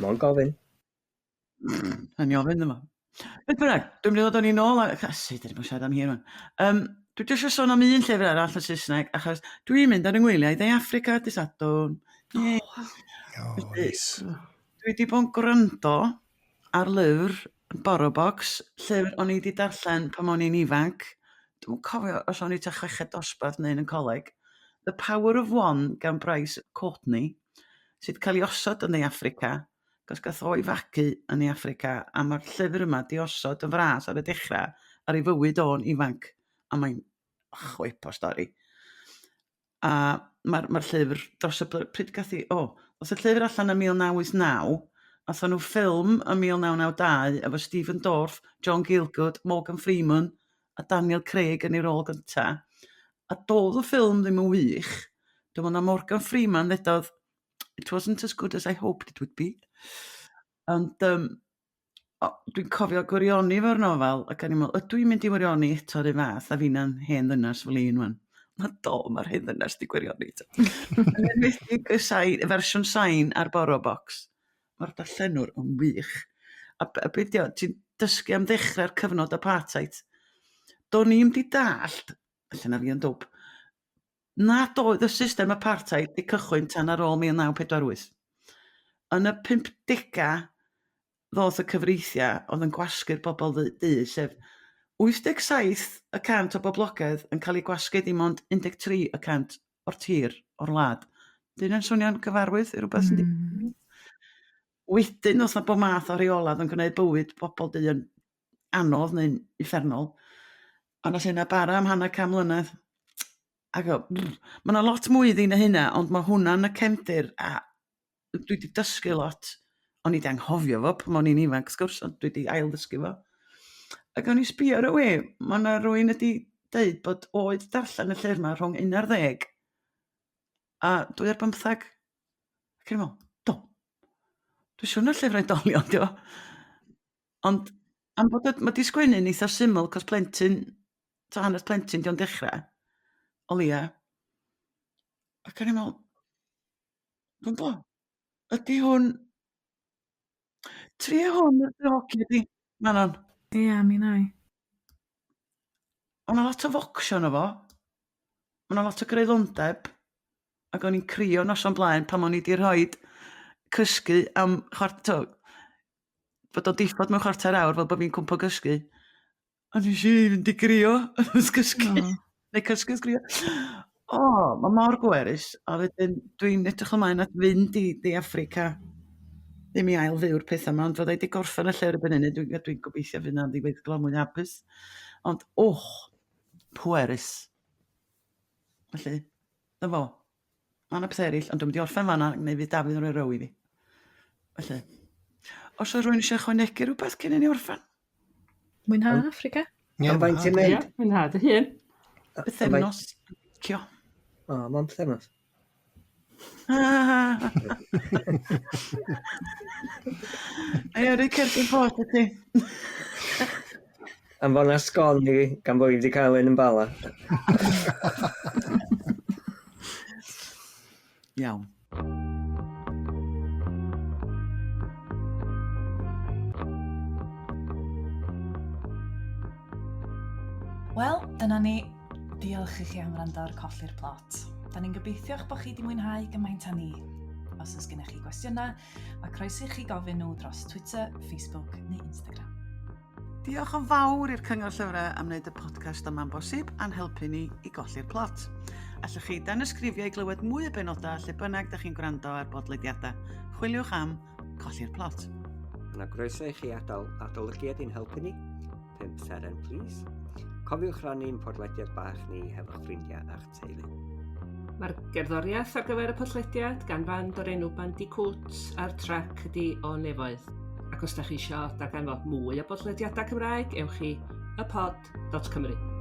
Mo'n gofyn. Yn i ofyn yma. Beth bynnag, dwi'n mynd i ddod â ni nôl a... Iesu, dwi 'di bod yn siarad am hir wan. Dwi jyst eisiau sôn am un llyfr arall yn Saesneg, achos dwi'n mynd ar 'y ngwyliau i Dde Affrica dydd Sadwrn. Oh, wow. Oh, nice. Dwi wedi bod yn gwrando ar lyfr Borrowbox, llyfr o'n i 'di darllen pan o'n i'n ifanc. Dwi'm yn cofio os o'n i tua chweched dosbarth neu yn y coleg. The Power of One gan Bryce Courtenay, sydd 'di cael ei osod yn Ne Affrica, achos gath o'i fagu yn Ne Affrica, a ma'r llyfr yma 'di osod yn fras ar y dechrau ar ei fywyd o'n ifanc, a mae'n chwip o stori. A mae'r ma llyfr dros y... Pryd gath i... O, oedd y llyfr allan yn 1989, athon nhw ffilm yn 1992 efo Stephen Dorff, John Gielgud, Morgan Freeman a Daniel Craig yn ei rôl gynta. A doedd y ffilm ddim yn wych. Dwi'n meddwl na Morgan Freeman ddedodd, "It wasn't as good as I hoped it would be." Ond o, dwi'n cofio gwirioni fo'r nofel, ac o'n i'n meddwl, ydw i'n mynd i wirioni eto'r un fath a finna'n hen ddynas flin wan? Na do, mae'r hen ddynas di gwirioni eto. Yn enwedig y sain, y fersiwn sain ar Borrowbox. Mae'r darllenwr yn wych. A be 'di o, ti'n dysgu am ddechrau'r cyfnod apartheid. Do'n i'm di dallt, allan na fi yn dwp, nad oedd y system apartheid 'di cychwyn tan ar ôl 1948. Yn y 50au. ddoth y cyfreithiau oedd yn gwasgu'r bobl ddu, sef 87% o boblogaeth yn cael ei gwasgu dim ond 13% o'r tir, o'r wlad. 'Di hynna'n swnio'n gyfarwydd i rywbeth mm. Wedyn oedd 'na bob math o reola oedd yn gwneud bywyd bobl du yn anodd neu'n uffernol. A nath hynna bara am hanner can mlynedd. Ac o, mae 'na lot mwy iddi na hynna, ond mae hwnna'n y cefndir a dwi 'di dysgu lot. O'n i 'di anghofio fo pan o'n i'n ifanc wrth gwrs, ond dwi 'di ail ddysgu fo. Ac o'n i sbio ar y we, mae 'na rywun wedi deud bod oed darllen y llyfr 'ma rhwng 11 a 2 ar 15. Ac o'n i'n meddwl, do, dwi'n siŵr na llyfr oedolion 'di o. Ond am bod o, mae 'di sgwennu'n eitha syml, cos plentyn, ta hanes plentyn 'di o'n dechrau, o leia. Ac o'n i'n meddwl, dwi'm bo, ydy hwn... Tria hwn ar dy hogia di, Manon. Ia, mi wna i. O' 'na lot o focsio yno fo. Ma' 'na lot o greulondeb. Ac o'n i'n crio noson blaen pan o'n i 'di rhoid cysgu am chwarter, bod o'n diffodd mewn chwarter awr fel bod fi'n cwmpo gysgu. A nes i fynd i grio wrth gysgu. Oh. Neu cysgu wrth grio. O, mae mor gwerus. A wedyn dwi'n edrych ymlaen at fynd i De Affrica. Ddim i ail fyw'r pethau yma, ond fydda i wedi gorffen y llyfr erbyn hynny. Dwi'n dwi gobeithio fydd na'n ddiweddglo mwy hapus. Ond, oh, pwerus. Felly, na fo. Mae yna pethau eraill, ond dwi'n mynd i orffen fanna, neu fydd Dafydd yn rhoi row i fi. Felly, os oes rhywun eisiau ychwanegu rhywbeth cyn i ni orffen? Mwynha Africa. Ie, Am faint ti'n mynd? Ie, mwynha dy hun. Pythefnos. Cio. O, mae'n pythefnos. Ei, yrru cerdyn post i ti. Anfona sgon i fi, gan bo' fi 'di cael un yn Bala. Iawn. Wel, dyna ni. Diolch i chi am wrando ar Colli'r Plot. Da ni'n gobeithio'ch bod chi wedi mwynhau gymaint â ni. Os oes gennych chi gwestiynau, mae croeso i chi gofyn nhw dros Twitter, Facebook neu Instagram. Diolch yn fawr i'r Cyngor Llyfrau am wneud y podcast yma'n bosib a'n helpu ni i golli'r plot. Allwch chi danysgrifio i glywed mwy o benodau lle bynnag da chi'n gwrando ar bodlediadau. Chwiliwch am Colli'r Plot. Yna groeso i chi adael adolygiad i'n helpu ni. 5 seren, please. Cofiwch rannu'n podlediad bach ni hefo'ch ffrindiau a'ch teulu. Mae'r gerddoriaeth ar gyfer y podlediad gan fand o'r enw Bandicoot a'r trac ydi O Nefoedd. Ac os da chi eisiau darganfod mwy o bodlediadau Cymraeg, ewch i ypod.cymru.